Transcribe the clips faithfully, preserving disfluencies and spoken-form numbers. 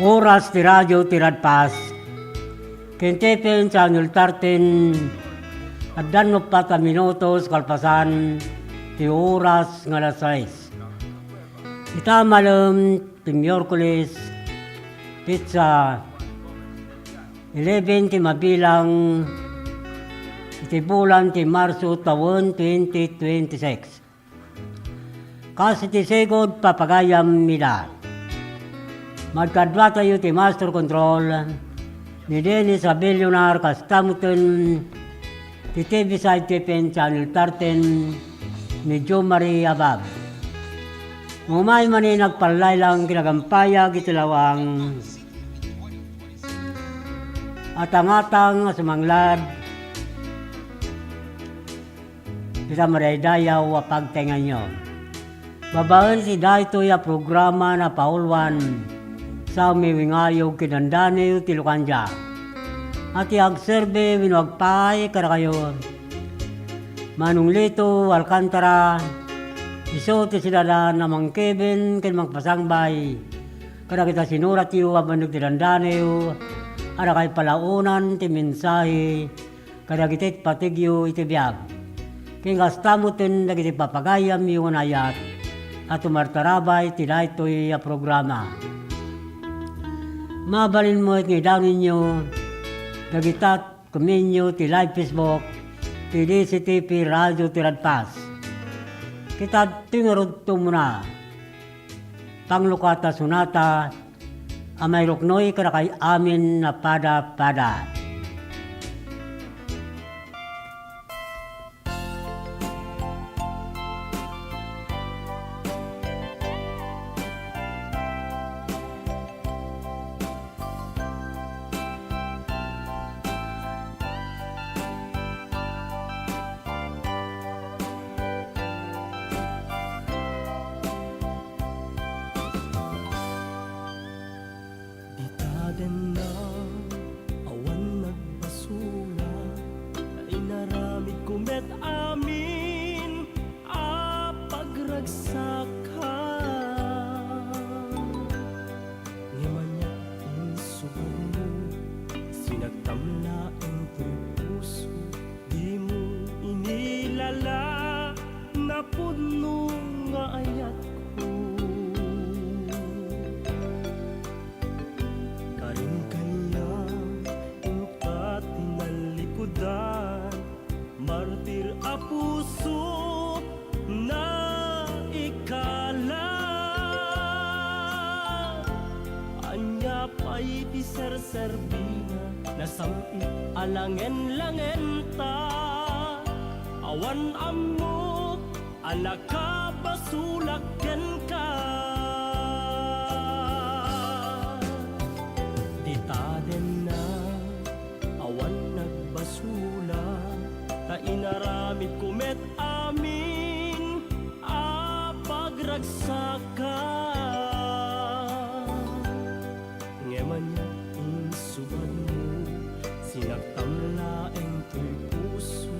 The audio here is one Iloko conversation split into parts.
Oras ti radio ti Radpas. Ken ti F M Channel thirteen, addan uppat a minutos kalpasan ti oras nga alas sais. Ita malem ti Miyerkules, petsa eleven ti mabilang iti bulan ti Marso tawen twenty twenty-six. Kas iti sigud, papagayam ida. Magkaduatayo ti Master Control ni Dennis Abelionar, kasta metten ti T V side ti F M Channel thirteen ni Jo Marie Abab. Umay manen, agpallaylayang kinagampayag iti lawang. Atangatang a sumanglad ita madaydayaw a pagtaenganyo. Babaen iti daytoy a programa, napauluan Sammy Wingayo ken dandaniw ti Lucandia. A ti agserbi wenno agpaay kadakayo, Manong Lito Alcantara, isu ti sidadan a mangkibin ken mangpasangbay kadagiti sinuratyo a baineg ti dandaniw a nakaipalaonan ti mensahe kadagiti ipategyo iti biag. Ken kasta metten dagiti papagayamyo nga naayat a tumartarabay iti daytoy a programa. Mabalin met nga idaonenyo dagita kamenyo ti live Facebook ti D C T P Radio ti Radpas. Ket adtoy ngarud ti umuna, panglukat a sonata a mairuknoy kadakay amin a pada-pada. Dita denna, awan nagbasula, ta inaramidko met amin a pagragsakka. Ngem ania insubadmo, sinagtam laeng toy puso, dimo inilala, napudno nga ayatko. Karim kaniak, inka ti nallikudan, martir a puso, naikala. Ania pay ti serserbina, nasam-it a langen-langenta. Awan ammok a nakabasolak kenka. Dita denna, awan nagbasula, ta inaramidko met amin a pagragsakka. Ngem ania insubadmo, sinagtam laeng toy puso,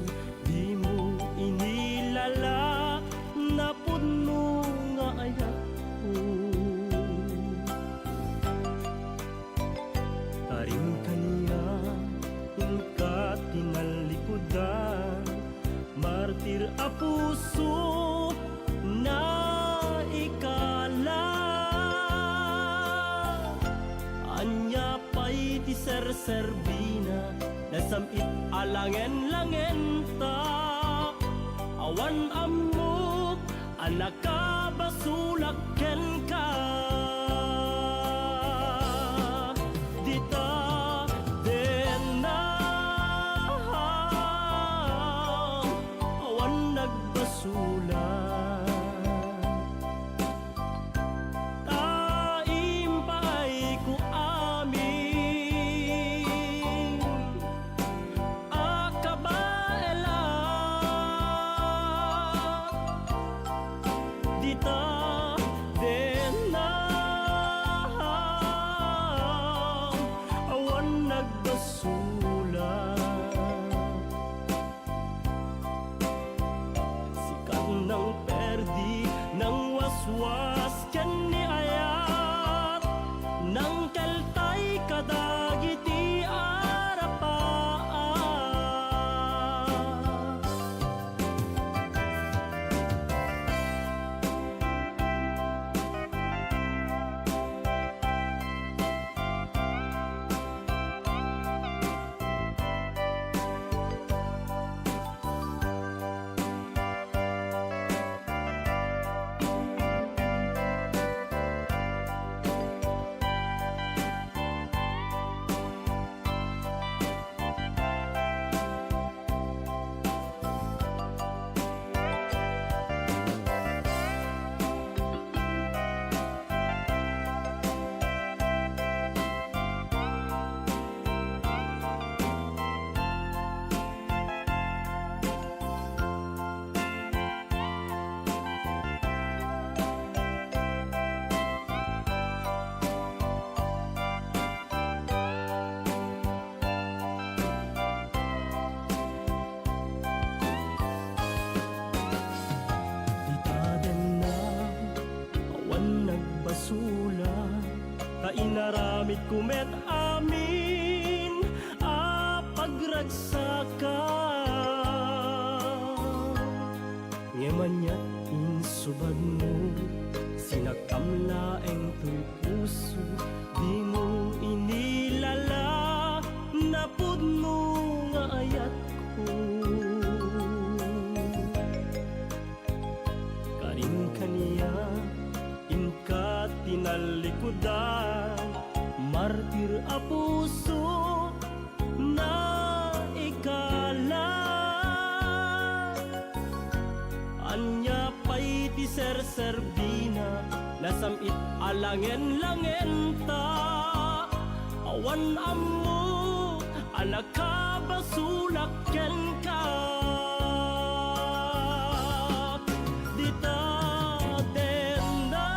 dimo inilala, napudno nga ayatko. Karim kaniak, inka ti nallikudan, martir a puso, naikala. Ania pay ti serserbina, nasam-it a langen-langenta. Awan ammok a nakabasolak kenka. Dita denna, awan nagbasula, ta impaayko amin a kabaela. Dita denna, awan nagbasula. Sikat nang perdi, nang waswas ken ni ayat, nang kel Aramidko met amin a pagragsakam. Ngem aniat insubadmo, sinakam laeng toy puso, dimo inilala napudno nga ayatko. Karin kaniak, inka tinallikudan, martir a puso, naikala. Ania pay ti serserbina, nasam-it a langen-langenta, awan ammo a nakabasolak kenka. Dita dennam,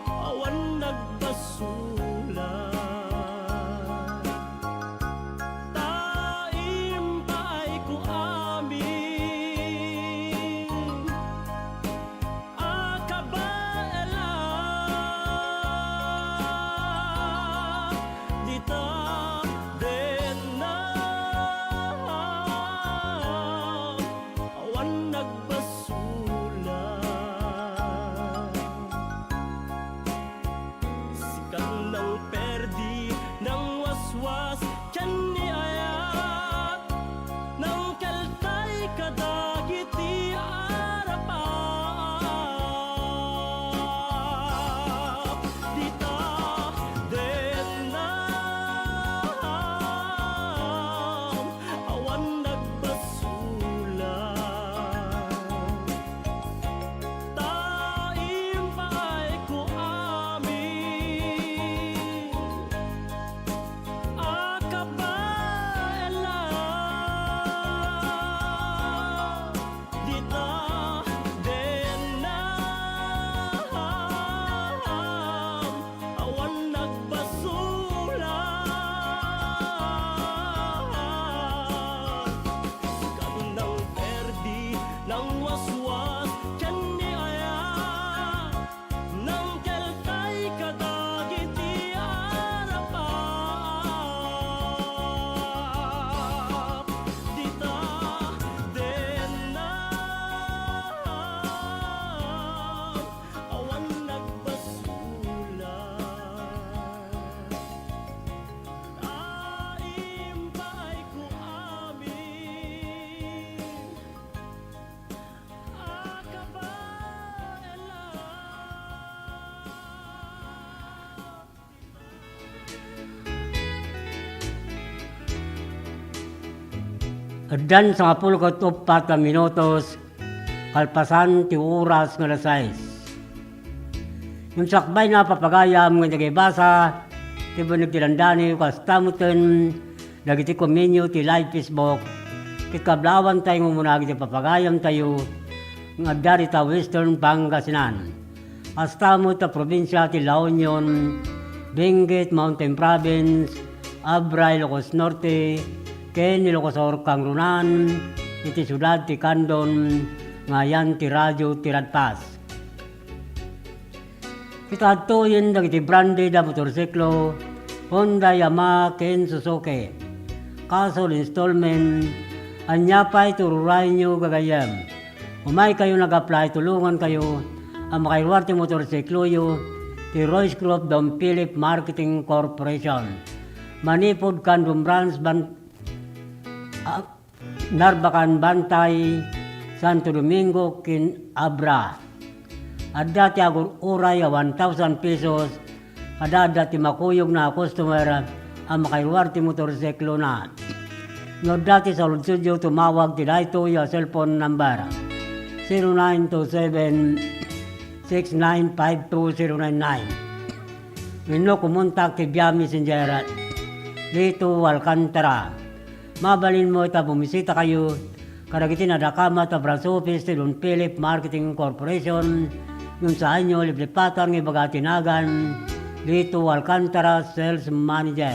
awan nagbasolak. Ta impaayko amin a kabaelan. Dita dennam, awan nagbasolak. Sikan nang perdi, nang waswas, ken ni ayat, nang keltay kadagiti Arab-ab. Dita dennam, awan nagbasolak. Ta impaayko amin a kabaelan. Dita dennam, awan nagbasolak. Sikan nang perdi, nang waswas, ken ni ayat, nang keltay kadagiti Arab-ab. Dita dennam, awan nagbasolak. Impaayko amin a kabaelan. Addan sangapulo ket uppat a minutos kalpasan ti oras nga alas sais. Ngem sakbayna, papagayam, nga dagiti basa ti Bannag ti Dandani, kasta metten dagiti komenyo ti live Facebook, ket kablaawantayo nga umuna dagiti papagayamtayo nga adda dita Western Pangasinan. Kasta met a probinsia ti La Union, Benguet Mountain Province, Abra, Ilocos Norte, ken Ilocos Sur, kangrunan iti siudad ti Candon, nga ayan ti Radio Tiradpas. Ket adtoyen dagiti branded a motorsiklo, Honda, Yamaha, ken Suzuki. Cash or installment, ania pay ti ururayenyo, gagayyem? Umaykayo nag-apply, tulongankayo a makairuar ti motorsikloyo ti Royce Group Don Philip Marketing Corporation. Manipud Candon Branch, Ban-, ah, Narbacan, Bantay, Santo Domingo, ken Abra. Adda ti agur-uray a one thousand pesos kada adda ti makuyogna a customer a makairuar ti motorsiklona. No adda ti saludsodyo, tumawag ti daytoy a cellphone number, zero nine two seven, six nine five two zero nine nine. Wenno kumontak ti via messenger, Lito Alcantara. Mabalin met a bumisitakayo kadagiti nadakamat a branch office ti Don Philip Marketing Corporation, ngem saanyo liplipatan nga ibaga ti nagan Lito Alcantara, Sales Manager.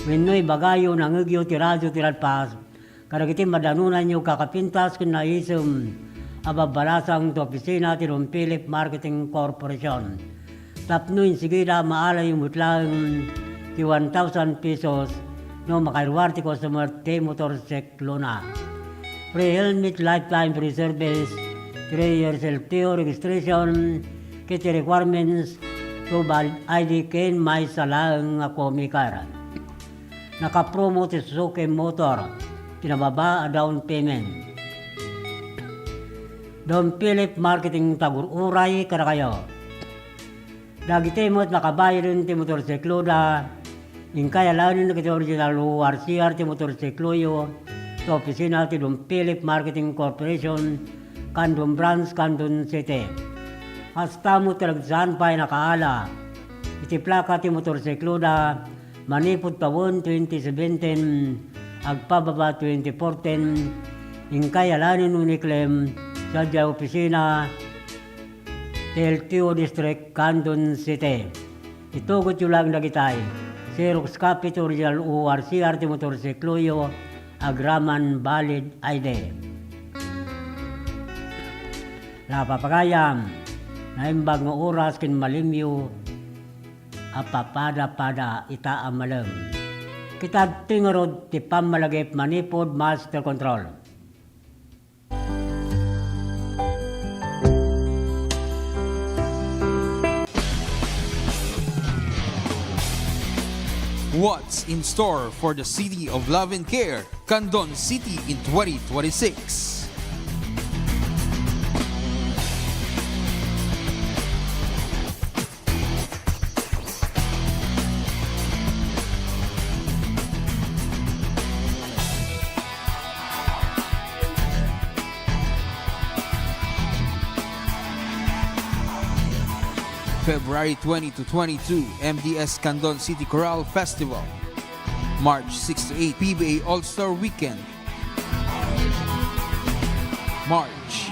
Wenno ibagayo, nangngegyo ti Radio Tiradpas kadagiti madanonanyo kakapintas ken naisem a babbalasang ti opisina ti Don Philip Marketing Corporation. Tapno insigida, maalayo met laeng ti one thousand pesos no makairuar ti customer ti motorsiklona. Free helmet, lifetime free service, three years L T O registration, ket ti requirements to valid I D ken maysa laeng nga comic card. Nakapromo ti Suzuki Motor, pinababa a down payment. Don Philip Marketing, tagur-uray kadakayo. Dagiti met makabayaden ti motorsikloda, inkay alaenen dagiti original O R C R ti motorsikloyo ta opisina ti Don Philip Marketing Corporation, Candon Branch, Candon City. Kasta met kadagiti saan pay nakaala iti plaka ti motorsikloda, manipud tawen twenty seventeen agpababa twenty fourteen, inkay alaenen wenno iklem sadiay opisina ti L T O District, Candon City. Itugotyo laeng dagitay, xerox copy ti original O R C R ti motorsikloyo, agraman valid I D. Napapagayam, naimbag nga oras ken malimyo a papada-pada ita a malem. Kita ti ngarud ti pammalagip manipud master control. What's in store for the City of Love and Care, Candon City in twenty twenty-six? February twenty to twenty-two, M D S Candon City Chorale Festival. March six to eight, P B A All-Star Weekend. March,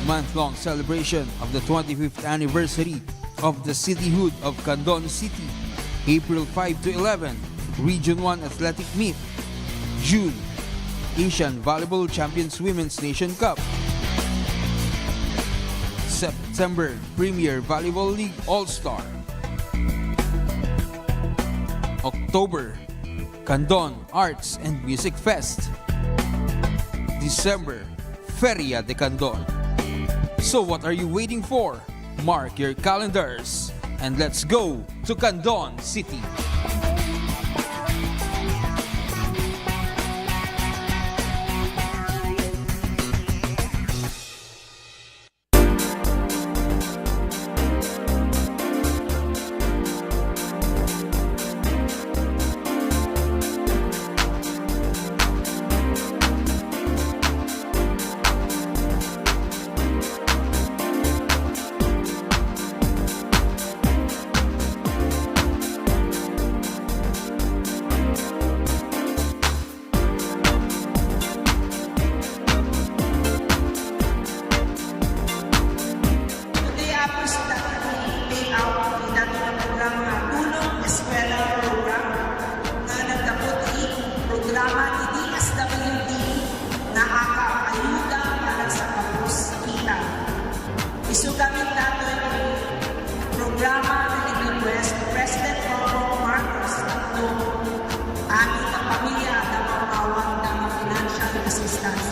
month-long celebration of the twenty-fifth anniversary of the cityhood of Candon City. April five to eleven, Region one Athletic Meet. June, Asian Volleyball Champions Women's Nation Cup. September, Premier Volleyball League All-Star. October, Candon Arts and Music Fest. December, Feria de Candon. So what are you waiting for? Mark your calendars and let's go to Candon City. Today, Apo, sida ti layout ti dati nga programa nga Tulong Eskwela Program nga naggapu ti programa ti D S W D nga AKAP, Ayuda para sa Kapos Kita. Isu gamin datoy ti programa nga nag-request ni President Bongbong Marcos tapno amin nga pamilya adda maawat nga financial assistance.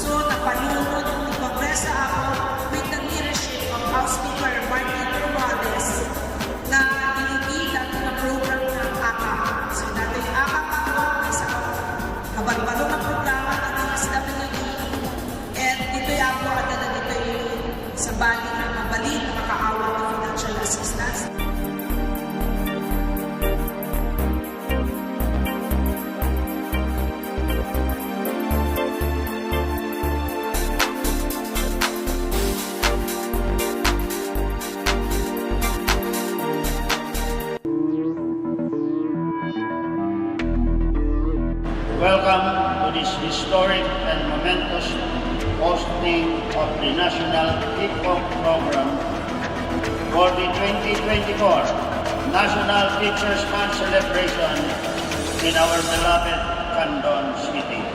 So, napanunot ti Kongreso, Apo, with the leadership of House Speaker Martin Romualdez, nga iniida ti program nga AKAP. So, datoy AKAP, Apo, maysa a kabalbalo nga programa ti D S W D. And ditoy, Apo, adda dagitoy sabali nga mabalin nga makaawat ti financial assistance. Welcome to this historic and momentous hosting of the National Kickoff Program for the twenty twenty-four National Teachers' Month celebration in our beloved Candon City.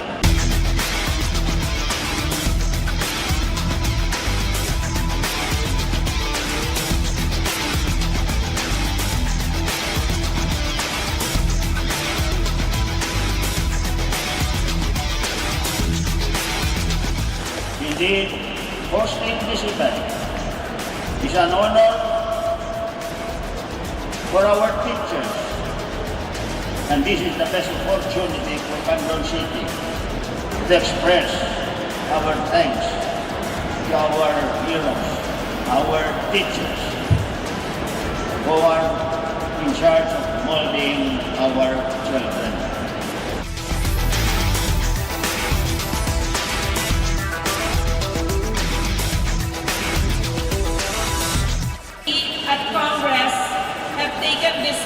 Indeed, hosting this event is an honor for our teachers, and this is the best opportunity for Candon City to express our thanks to our heroes, our teachers, who are in charge of molding our children. At Congress have taken this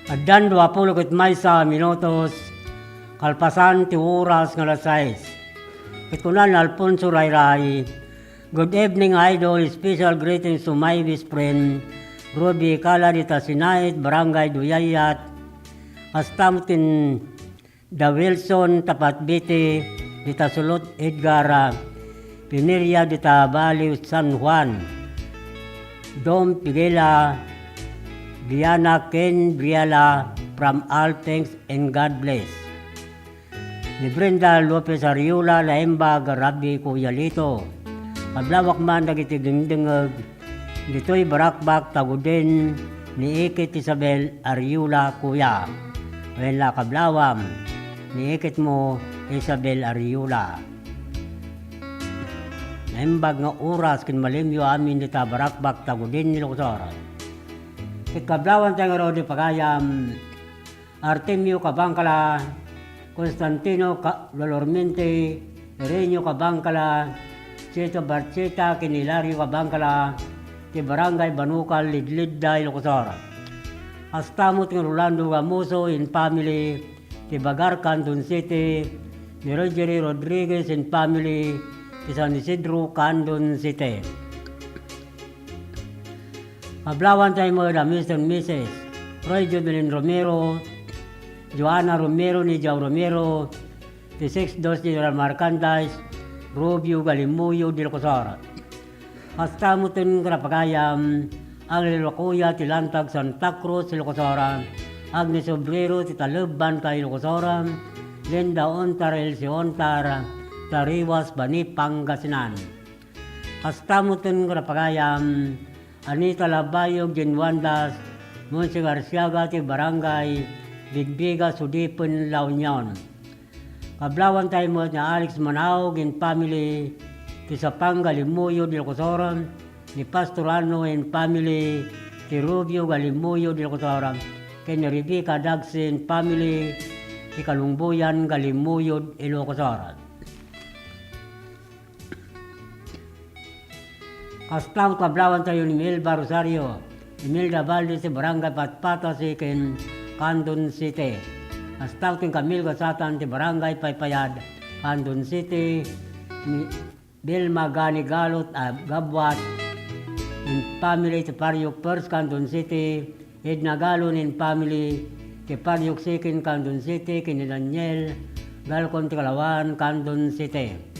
Addan duapulo ket maysa a minutos kalpasan ti oras nga alas sais. Ket kuna ni Alfonso Rayray, "Good evening, Idol. Special greetings to my best friend, Ruby Cala dita Sinait, Barangay Duyayat." Kasta met ken Da Wilson Tapatbiti dita Sulot Edgar, Pineria dita Baliw San Juan. Dom Pigela, Diana ken Briella, from all things and God bless. Ni Brenda Lopez Ariola, naimbag, Rabbi Kuya Lito. Kablawak man dagiti dingdingeg ditoy Barakbak, Taguden, ni Ikit Isabel Ariola, Kuya. Wen la kablawam, ni Ikitmo Isabel Ariola. Naimbag nga oras ken malimyo amin dita Barakbak, Taguden, Ilocos. Ket kablawanta ngarud ti pagayam, Artemio Cabangcala, Constantino Ca-, Lolormente, Irenio Cabangcala, Cheto Barcheta, ken Hilario Cabangcala, ti Barangay Banukal, Lidlidda, Ilocos. Kasta met ni Rolando Gamuso and family, ti Bagar, Candon City, ni Rogery Rodriguez and family, ti San Isidro, Candon City. Kablawanta met a Mister and Missus Roy Jubilin Romero, Joanna Romero ni Joe Romero, ti Six Dos General Merchandise, Rubio Galimuyo, Ilocos. Kasta met ken pagayam, Angelo Lacuya ti Lantag, Santa Cruz, Ilocos. Agnes Obrero ti Taleb, Bangka, Ilocos. Linda Ontar, Elsie Ontar, Tariwas, Bani, Pangasinan. Kasta met ken pagayam, Anita Labayo, Jane Wandas, Monse Garciaga ti Barangay Bigbiga, Sudipen, La Union. Kablawanta met ni Alex Manaog and family ti Sapang, Galimuyo, Ilocos, ni Pastor Ano and family ti Rubio, Galimuyo, Ilocos, ken ni Rebecca Dagsi and family ti Kalungboyan, Galimuyo, Ilocos. Kasta met kablawantayo ni Melba Rosario, Imelda Valdez ti Barangay Patpatasi ken Candon City. Kasta met ken Camille Gasatan ti Barangay Paypayad, Candon City, ni Belma Gani Galot a Gabwat, in family ti Paryo First, Candon City, Edna Galon and family, ti Paryo Second, Candon City, ken ni Daniel Galcon ti Kalawan, Candon City.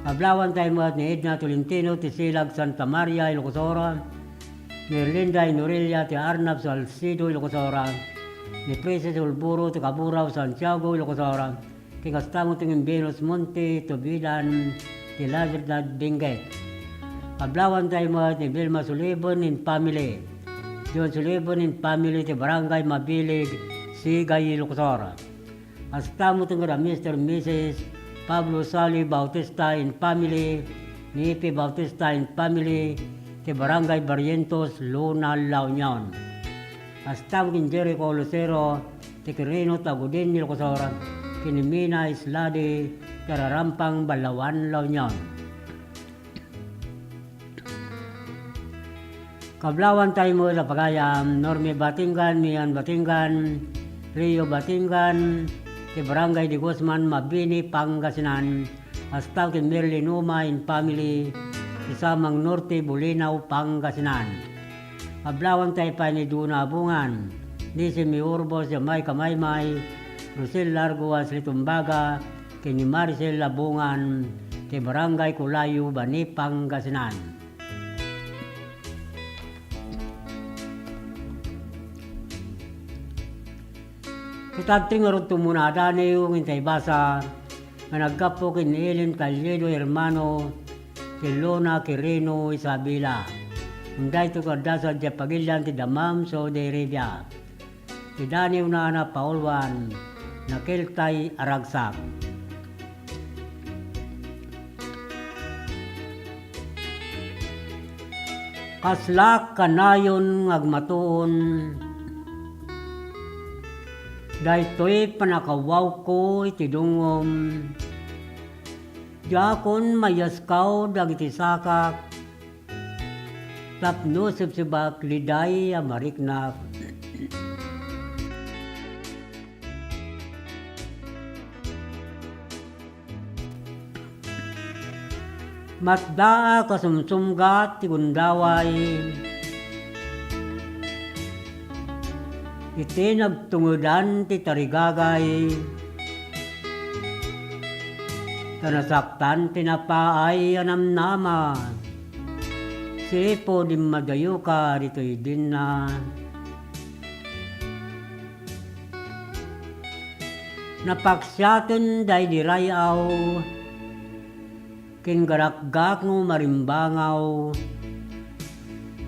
Kablawantay met ni Edna Tolentino ti Silag, Santa Maria, Ilocos Sur, ni Erlinda Inorelia ti Arnab, Salcedo, Ilocos Sur, ni Princess Ulburo ti Kaburao, Santiago, Ilocos Sur, ken kasta met ni Venus Monte, Tubilan, ti La Verdad, Benguet. Kablawantay met ni Vilma Sullivan and family, John Sullivan and family ti Barangay Mabilig, Sigay, Ilocos Sur. Kasta met ken ni Mister and Missus Pablo Sali Bautista and family, ni Ipe Bautista and family ti Barangay Barrientos, Luna, La Union. Kasta met ken Jericho Lucero ti Quirino, Tagudin, Ilocos Sur, ken ni Mina Isladi ti Rarampang, Balaoan, La Union. Kablawantay met a pagayam, Norme Batingan, Mian Batingan, Rio Batingan, ti Barangay de Guzman, Mabini, Pangasinan, kasta ken Merlin Uma and family, ti Samang Norte, Bolinao, Pangasinan. Kablawantay pay ni Duna Abungan, ni Simi Urbos, Jamaica Maymay, Rosel Largo, Ashley Tumbaga, ken ni Maricel Abungan, ti Barangay Colayo, Bani, Pangasinan. Ket Tadtoy ngarud ti umuna a daniw nga intay basa nga naggapu ken ni Ellen Talledo Hermano, ken Lona Quirino Isabela. Ngem daytoy kadda sadiay pagilian ti Dammam, Saudi Arabia. Ti daniwna a napauluan, Nakeltay a Ragsak. Kasla kanayon nga agmatuon daytoy pannakawawko iti dungngom. Diakon mayaskaw dagiti sakak tapno sebsebak liday a mariknak. Matdaak a sumsumgat ti gundaway iti nagtungedan ti tarigagay, ta nasaktan ti napaay a namnama. Sipud immadayoka ditoy dinna. Napaksiaten daydi ray-aw ken garakgak nga umarimbangaw.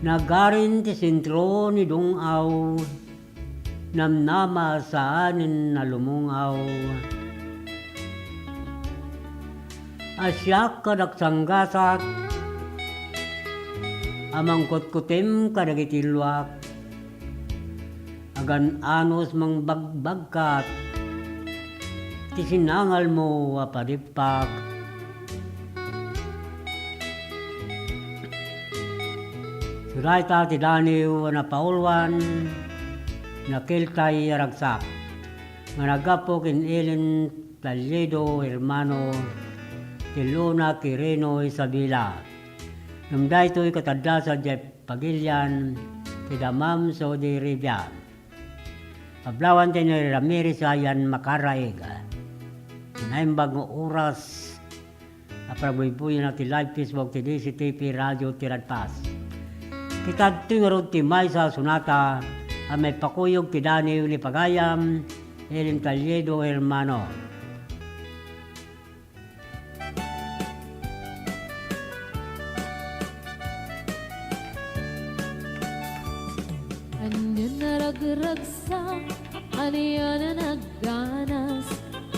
Nagarin ti sentro ni dung-aw, namnama saanen a lumungaw. A siak a daksanggasak a mangkutkutem kadagiti luak. Agan-anos mangbagbagkat ti sinangalmo a padippak. Dayta ti daniw a napauluan, Nakeltay a Ragsak, nga naggapu ken Ellen Talledo Hermano, ken Lona Quirino Isabela. Ngem daytoy katadda sadiay pagilian ti Dammam, Saudi Arabia. Ablawan ti ni Ramirez Ayan makaraig. Naimbag nga oras a panagbuybuyanak ti live Facebook ti D C T P Radio ti Radpas. Kitadtoy ngarud ti maysa a sonata a maipakuyog ti daniw ni pagayam Ellen Talledo Hermano. Ania a nagragsak, ania a nagdanas,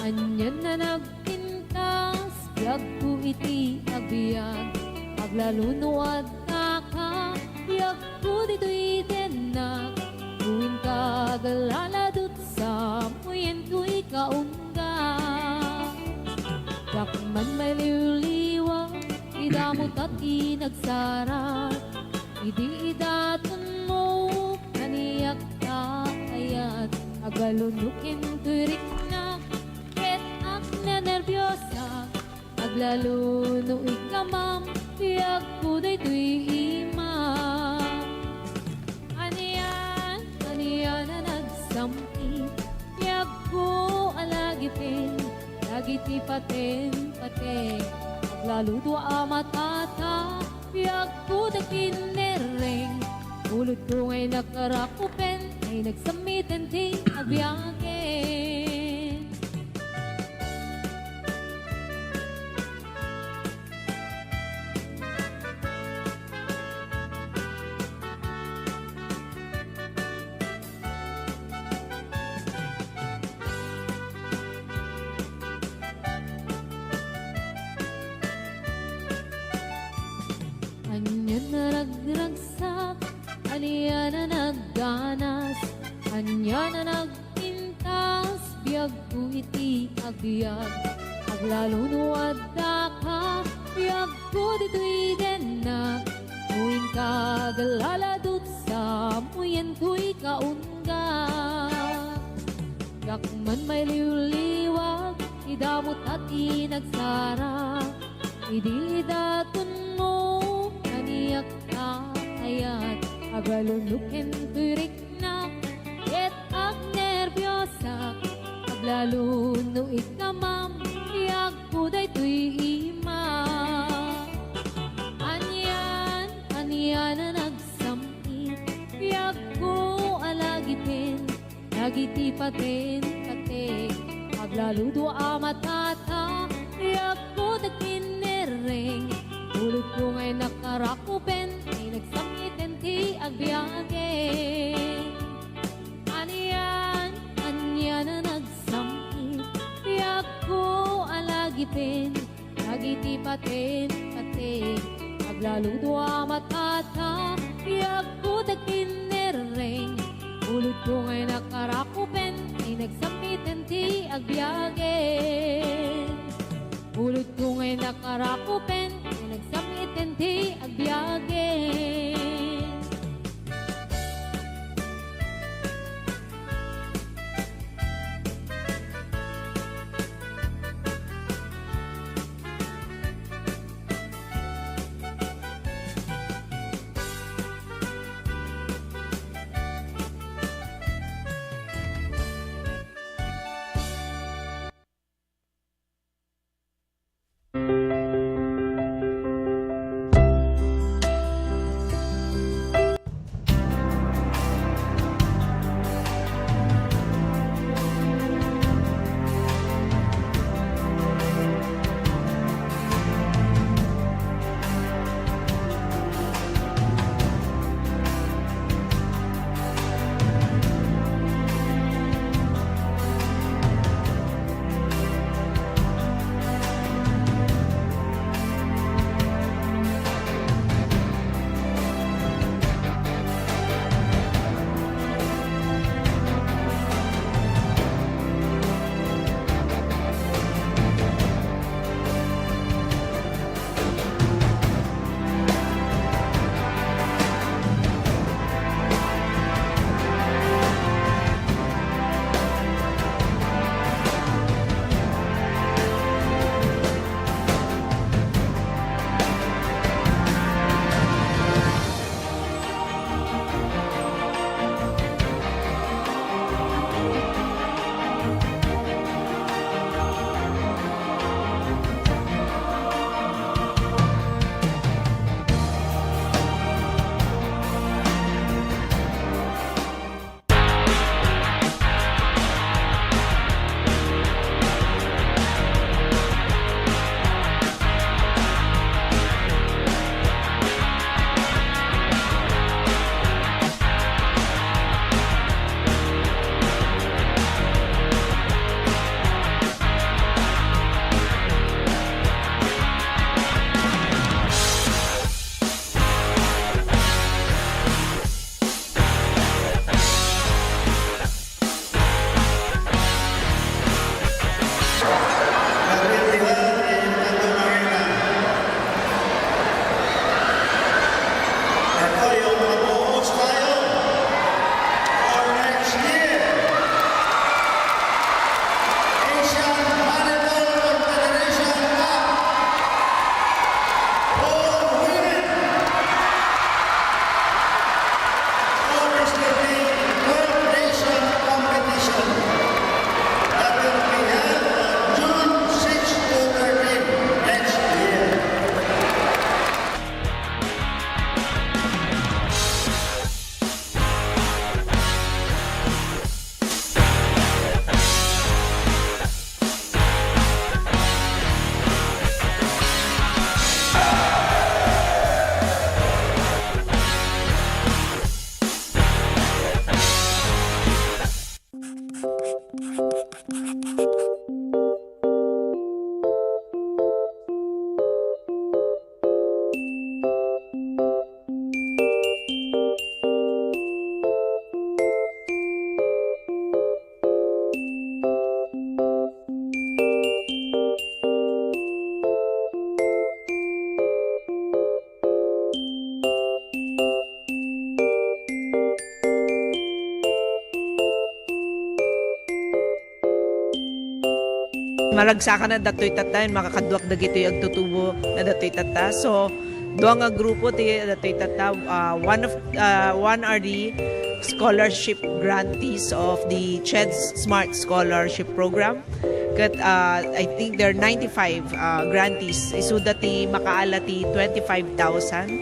ania a nagpintas, biagko iti agbiag. Aglalo no addaka, biagko ditoy dennak. Inka aglaladut sa muyen toy kaun Diak man mailiwliwa, idamot ti nagsarag. Idi idatonmo, kaniak ta ayat. Aglalo no ken toy riknak, ket agnenerbios, aglalo no ikamam, biagko daytoy ima. Anian, anian a nagsam-it, biagko a lagipen, dagiti paten-pateng, aglalo dua a matata, biagko dagiti nerreng, ulodko ngay nakarakupen, ay nagsammiten ti agbiagen. Ania a nagragsak, ania a nagdanas, ania a nag- Intas biagko iti agbiag, aglalo no addaka, biagko ditoy dennak. No inka aglaladut sa muyen toy kaunga. Diak man mailiwliwag, idamot ti nagsarag. Idi idatonmo, kaniak ta ayat, aglalo no ken toy riknak. Ket agnerbiosak, aglalo no ikamam, biagko daytoy ima. Anian, anian a nagsam-it, biagko a lagipen, dagiti paten, Laludo a matata, riagko dagiti nerreng. Ulodko ngay nakarakupen, ay nagsam-iten ti agbiage. Anian, anian a nagsam-it, riagko a lagipen. Dagiti pateng-pateng, aglaludo a matata, riagko dagiti nerreng. Ulodko ngay nakarakupen, ay nagsam-iten ti agbiage. Ulodko ngay nakarakupen, ay nagsam-iten ti agbiage. August thirteen, twelve nation competition that will be held on June six to thirteen next year. Maragsakan a datoy tatta, makakaduak dagitoy agtutubo na datoy tatta. So, dua nga grupo ti datoy tatta. Ah, one of, ah, one are the scholarship grantees of the CHED's Smart Scholarship Program. Ket, ah, I think there are ninety-five, ah, grantees. Isuda ti makaala ti twenty-five thousand.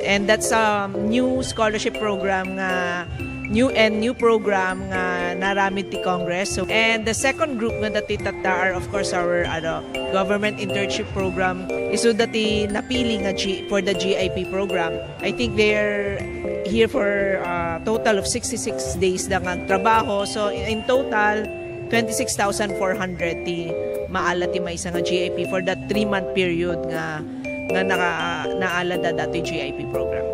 And that's a new scholarship program nga new and new program nga naaramid ti Congress. So, and the second group nga dati tatta are, of course, our, ano, government internship program. Isu dati napili nga G-, for the G I P program. I think they're here for a total of sixty-six days da nga trabaho. So, in total, twenty-six thousand four hundred ti maala ti maysa nga G I P for that three-month period nga, nga naka-, naala da dati G I P program.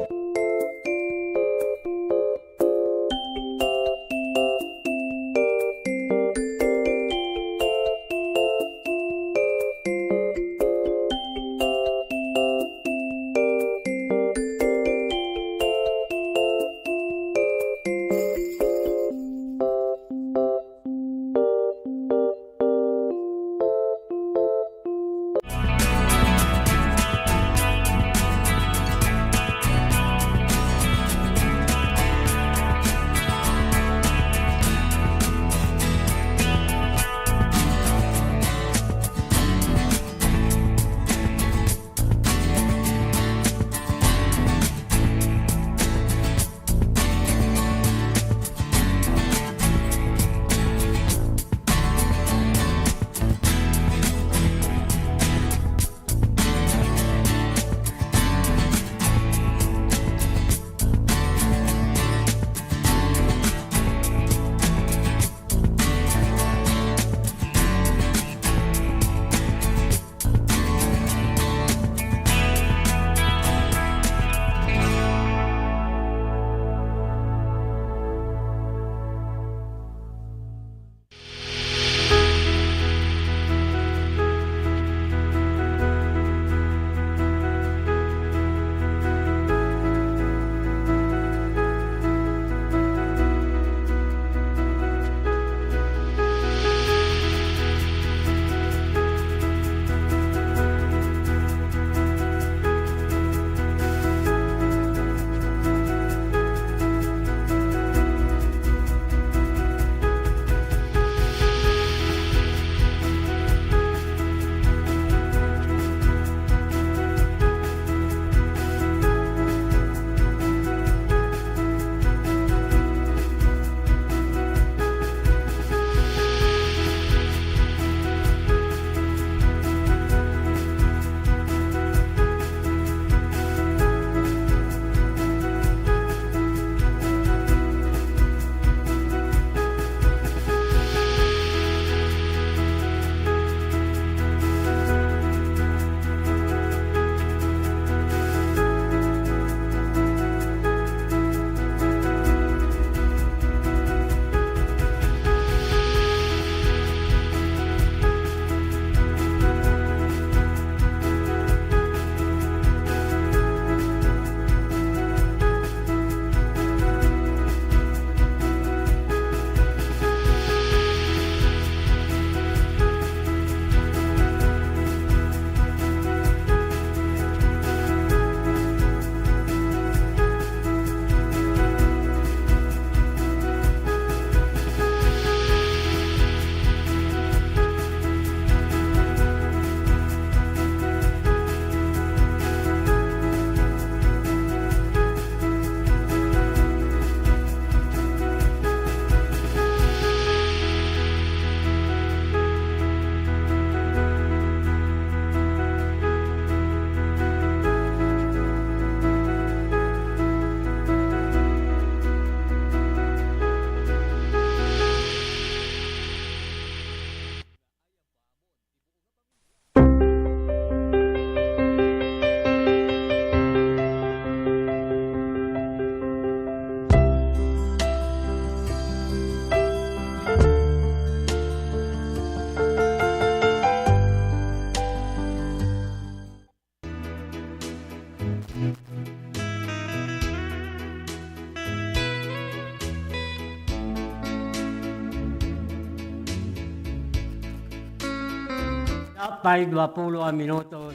Apay dua pulo a minutos.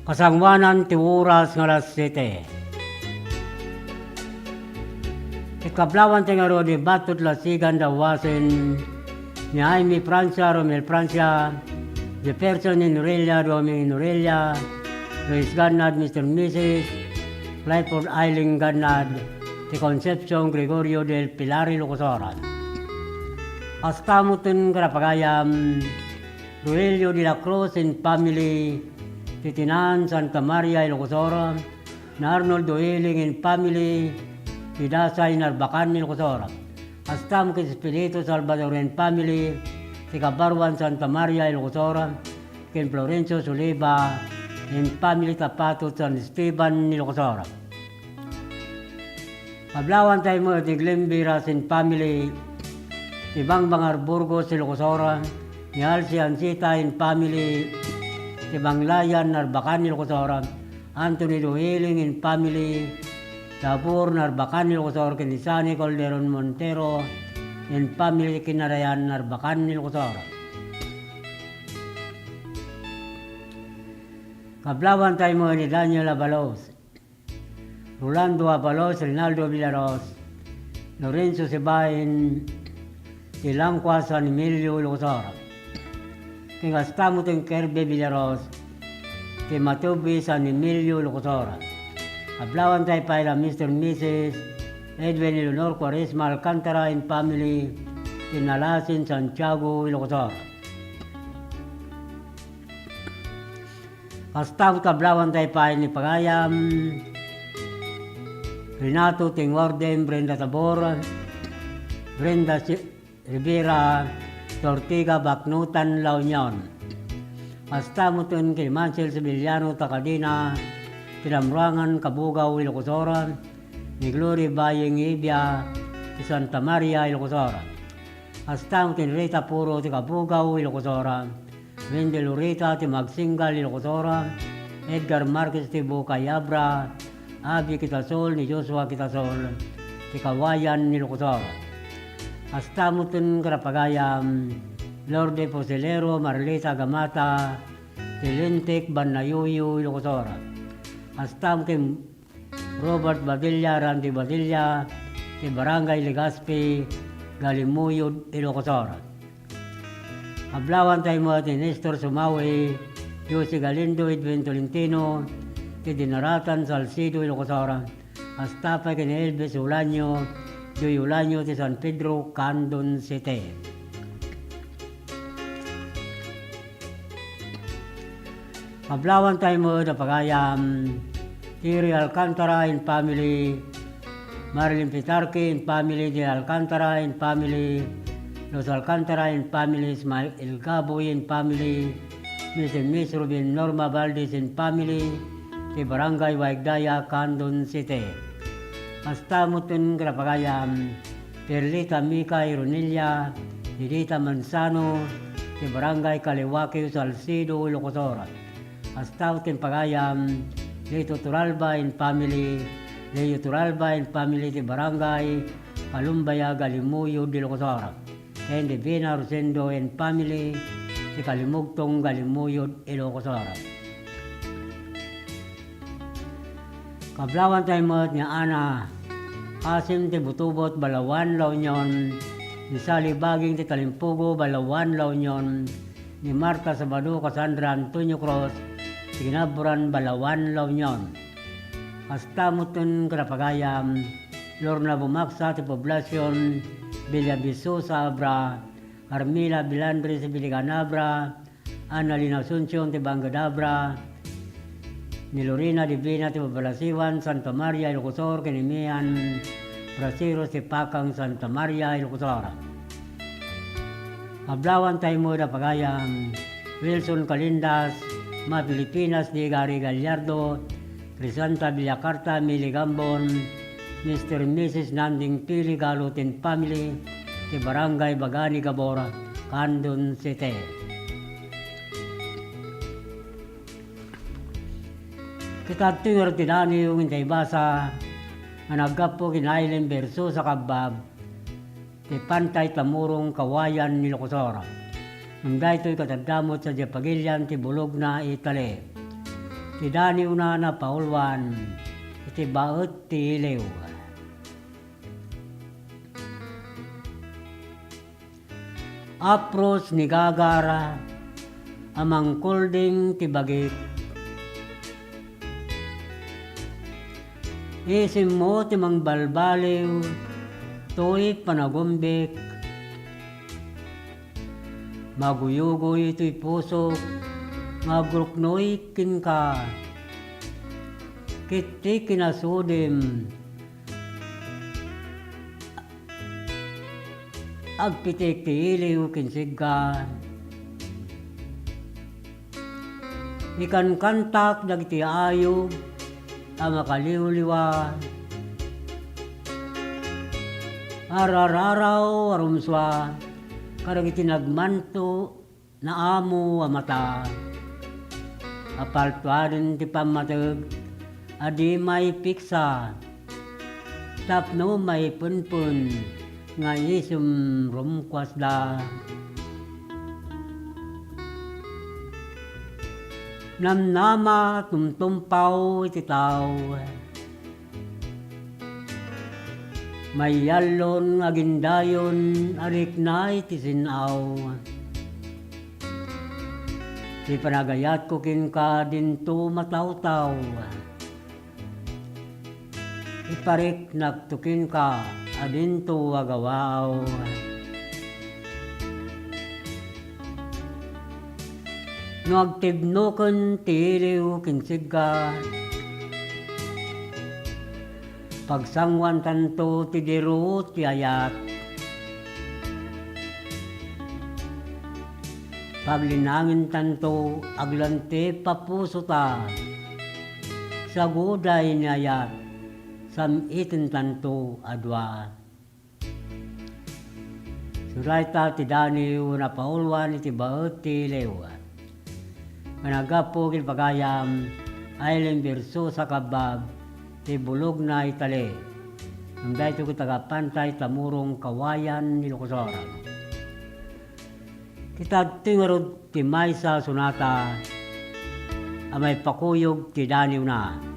Kasangoanan ti oras nga alas siete. Ket kablawan ti ngarud, ibato ti lasigan da uwasen ni Jaime Francia, Romel Francia, Jefferson Inorella, Domingo Inorella, Luis Garnad, Mister Missus Clifford Eileen Gannad, ti Concepcion Gregorio del Pilar, Ilocos Oras. Kasta metten, kadapagayam, Rogelio de la Cruz and family, ti Tinan, Santa Maria, Ilocos Oras, ni Arnold Doiling and family, ti Dasay, Narbacan, Ilocos Oras. Kasta met ken Espiritu Salvador and family, ti Kabaruan, Santa Maria, Ilocos Oras, ken Florencio Soliva and family, Tapatot, San Esteban, Ilocos Oras. Kablawanta met ni Glenn Viras and family, ti Bangbangar, Burgos, Ilocos Oras, ni Alci Ancita and family, ti Banglayan, Narbacan, Ilocos Oras, Anthony Doiling and family, Tabor, Narbacan, Ilocos Oras, ken ni Sunny Calderon Montero and family, Kinarayan, Narbacan, Ilocos Oras. Kablawanta met ni Daniel Abalos, Rolando Abalos, Rinaldo Villaros, Lorenzo Sibain, ti Langcua, San Emilio, Ilocos Oras. Ken kasta metten Kirby Villaros, ti Matubi, San Emilio, Ilocos Oras. Kablawanta pay la Mister and Missus Edwin Eleanor Cuaresma Alcantara and family, ti Nalasin, Santiago, Ilocos Oras. Kasta met kablawanta pay ni pagayam Renato Tingorden, Brenda Tabor, Brenda Si-, Rivera, Ortiga, Bacnotan, La Union. Kasta metten ken Mansel Sevillano, taga Cadena, ti Lamruangan, Cabugao, Ilocos Oras, ni Glory Baying Ibia, ti Santa Maria, Ilocos Oras. Kasta metten Rita Puro, ti Cabugao, Ilocos Oras, Wendy Lurita, ti Magsinggal, Ilocos Oras, Edgar Marquez, ti Bukay, Abra, Abby Quitasol, ni Joshua Quitasol, ti Cauayan, Ilocos Oras. Kasta metten kadapagayam Lourdes Posilero, Marlita Gamata, ti Lintik, Banayuyu, Ilocos Oras. Kasta metten Robert Badilla, Randy Badilla, ti Barangay Legazpi, Galimuyod, Ilocos Oras. Kablawanta met ni Nestor Sumawi, Josie Galindo, Edwin Tolentino, ti Dinaratan, Salcedo, Ilocos Oras. Kasta pay ken ni Elvis Ulanio, Joy Ulanio, ti San Pedro, Candon City. Kablawanta met a pagayam, Terry Alcantara and family, Marilyn Pitarque and family, Del Alcantara and family, Los Alcantara and family, Ismael Gaboy and family, Miss and Miss Ruben Norma Valdez and family, ti Barangay Waigdaya, Candon City. Kasta metten kadapagayam, Perlita Mica Ironilla, Edita Manzano, ti Barangay Kaliwakio, Salcedo, Ilocos Oras. Kasta met ken pagayam, Lito Turalba and family, Leo Turalba and family, ti Barangay Kalumbaya, Galimuyod, Ilocos Oras. Ken Divina Rosendo and family, ti Kalimugtong, Galimuyod, Ilocos Oras. Kablawanta met ni Ana Asim, ti Butubot, Balawan, La Union, ni Sally Baging, ti Talimpugo, Balawan, La Union, ni Marta Sabado, Cassandra Antonio Cruz, ti Kinaburan, Balawan, La Union. Kasta metten kadapagayam, Lorna Bumaksa, ti Poblacion, Villa Visosa, Abra, Carmela Bilandres, Biligan, Abra, Annalyn Asuncion, ti Banged, Abra, ni Lorena Divina, ti Babalasiwan, Santa Maria, Ilocos Sur, ken ni Mian Braceros, ti Pakang, Santa Maria, Ilocos Sur. Kablawanta met a pagayam, Wilson Calindas, Ma Filipinas, ni Gary Gallardo, Crisanta Villacarta, Mili Gambon, Mister and Missus Nanding Pili Galut and family, ti Barangay Bagani Gabor, Candon City. Ket adtoy ngarud ti daniw nga intaybasa nga naggapu ken Aileen Versosa Kabbab, ti Pantay Tamurong, Cauayan, Ilocos Sur. Ngem daytoy ket adda met sadiay pagilian ti bulogna, Italy. Ti daniwna napauluan iti baet ti iliw. Apros ni Gagara a mangkulding ti bagik. Isimmo ti mangbalbaliw toy panagumbik. Maguyugoy toy pusok nga agruknoy kenka. Ket ti kinasudim, agpitek ti iliw ken sigga. Ikankantak dagiti ayup a makaliwliwa, arararaw a rumsua kadagiti nagmanto naamo a mata. Apaltuaden ti pammateg a di maipiksa tapno maipenpen nga isem rumkuasda. Namnama tumtumpaw iti tao. Mayallon nga gindayon a rikna iti sin-aw. Ti panagayatko kenka dinto matawtaw. Ipariknakto kenka a dinto agawaaw. No agtibnoken ti iliw ken sigga, pagsanguantanto ti diru ti ayat. Paglinangentanto aglantip a pusota. Saguday ni ayat, sam-itentanto a dua. Surayta ti daniw napauluan iti baet ti iliw. Managgapu ken pagayam, ay limberso sa kabbab ti bulogna itali. Ngem daytoy ket taga-Pantay Tamurong, Cauayan, Ilocos Sur. Ket adtoy ngarud ti maysa a sonata a maipakuyog ti daniwna.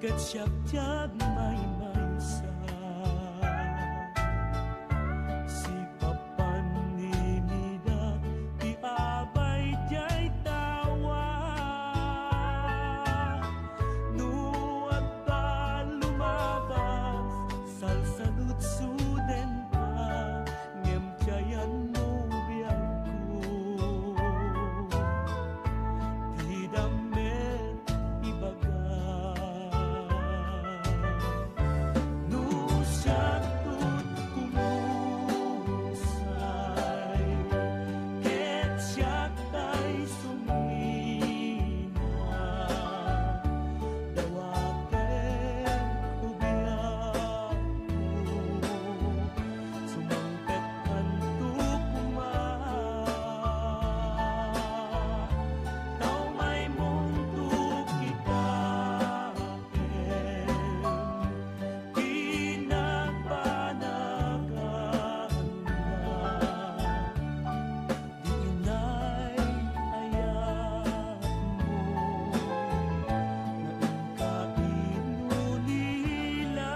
Ket siak ti agmaymaysa. Sipapan ni Mida ti abay diay tawa. No adda lumabas, salsaludsodenka, ngem diayan no biagko. Dida met ibaga. No siak ti kumusay, ket siak tay sumina, dawatek ti biagko. Sumangpetkanto koma, ta umaymonto kitaem, kinabanaganna. Di inay ayatmo nga inka inulila.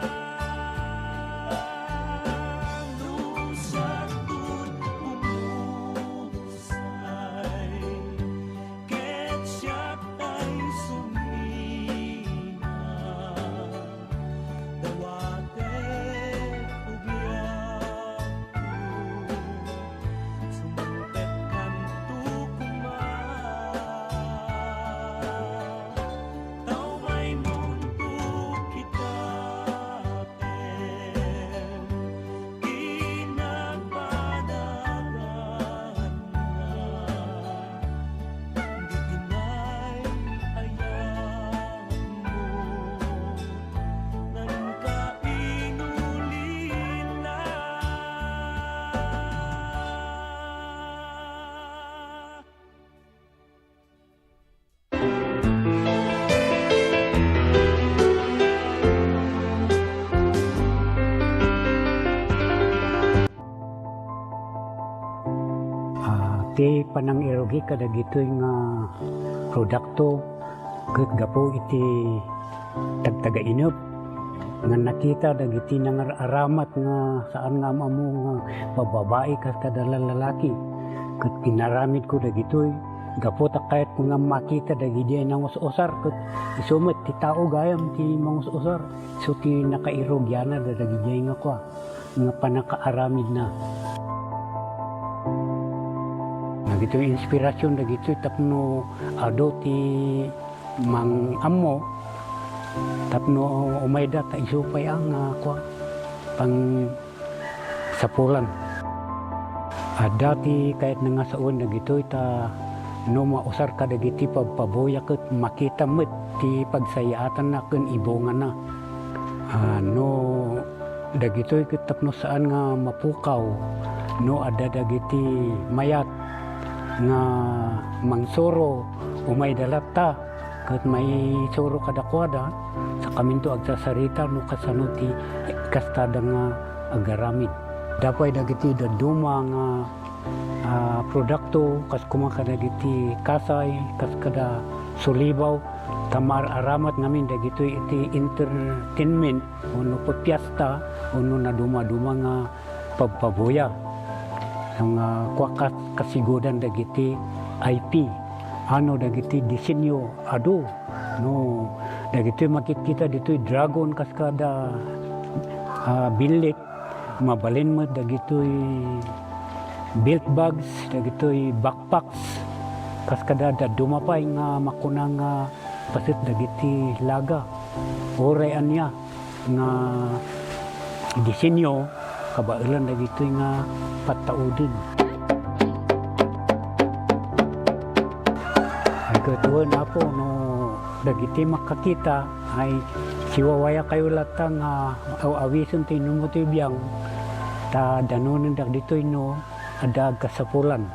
No siak ti kumusay, ket siak tay sumina, dawatek ti biagko. Sumangpetkanto koma, ta umaymonto kitaem, kinabanaganna. Di inay ayatmo nga inka inulila. Ah, ti panangirugi kadagitoy nga produkto ket gapu iti tagtagainep nga nakita dagiti nangar-aramat nga saan nga am-ammo nga babbabai kas kada lalaki. Ket inaramidko dagitoy gapu ta kayatko nga makita dagidiay nangus-usar ket isu met ti tao gayam ti mangus-usar. Isu ti nakairugianna dagijay nga kua, nga pannakaaramidna. Dagitoy inspirasyon dagitoy tapno adu ti mang-ammo tapno umayda ta isu pay a nga kua, pangsapulan. Adda ti kayatna nga sawen dagitoy ta no mausar kadagiti pabpabuya ket makita met ti pagsayaatanna ken ibungana. Ah, no dagitoy ket tapno saan nga mapukaw, no adda dagiti mayat nga mangsuro, umayda latta ket maisuro kadakuada, sakaminto agsasarita no kasano ti kastada nga agaramid. Adda pay dagiti dadduma nga, ah, produkto, kas koma kadagiti kasay, kas kada sulibaw, ta maar-aramat ngamin dagitoy iti entertainment, wenno pipiesta, wenno nadumaduma nga pabpabuya. Nga kua kas-, kasigudan dagiti I P, ano dagiti disenyo, adu, no, dagitoy makitkita ditoy dragon kas kada, ah, billit, mabalin met dagitoy belt bags, dagitoy backpacks, kas kada dadduma pay nga makuna nga paset dagiti laga. Uray ania nga disenyo, kabaelan dagitoy nga pattauden. Ay, ket wen, Apo, no dagiti makakita, ay, siwawayakayo latta nga aw-awisen ti inummo ti biang, ta danonen dagitoy no adda agkasapulan.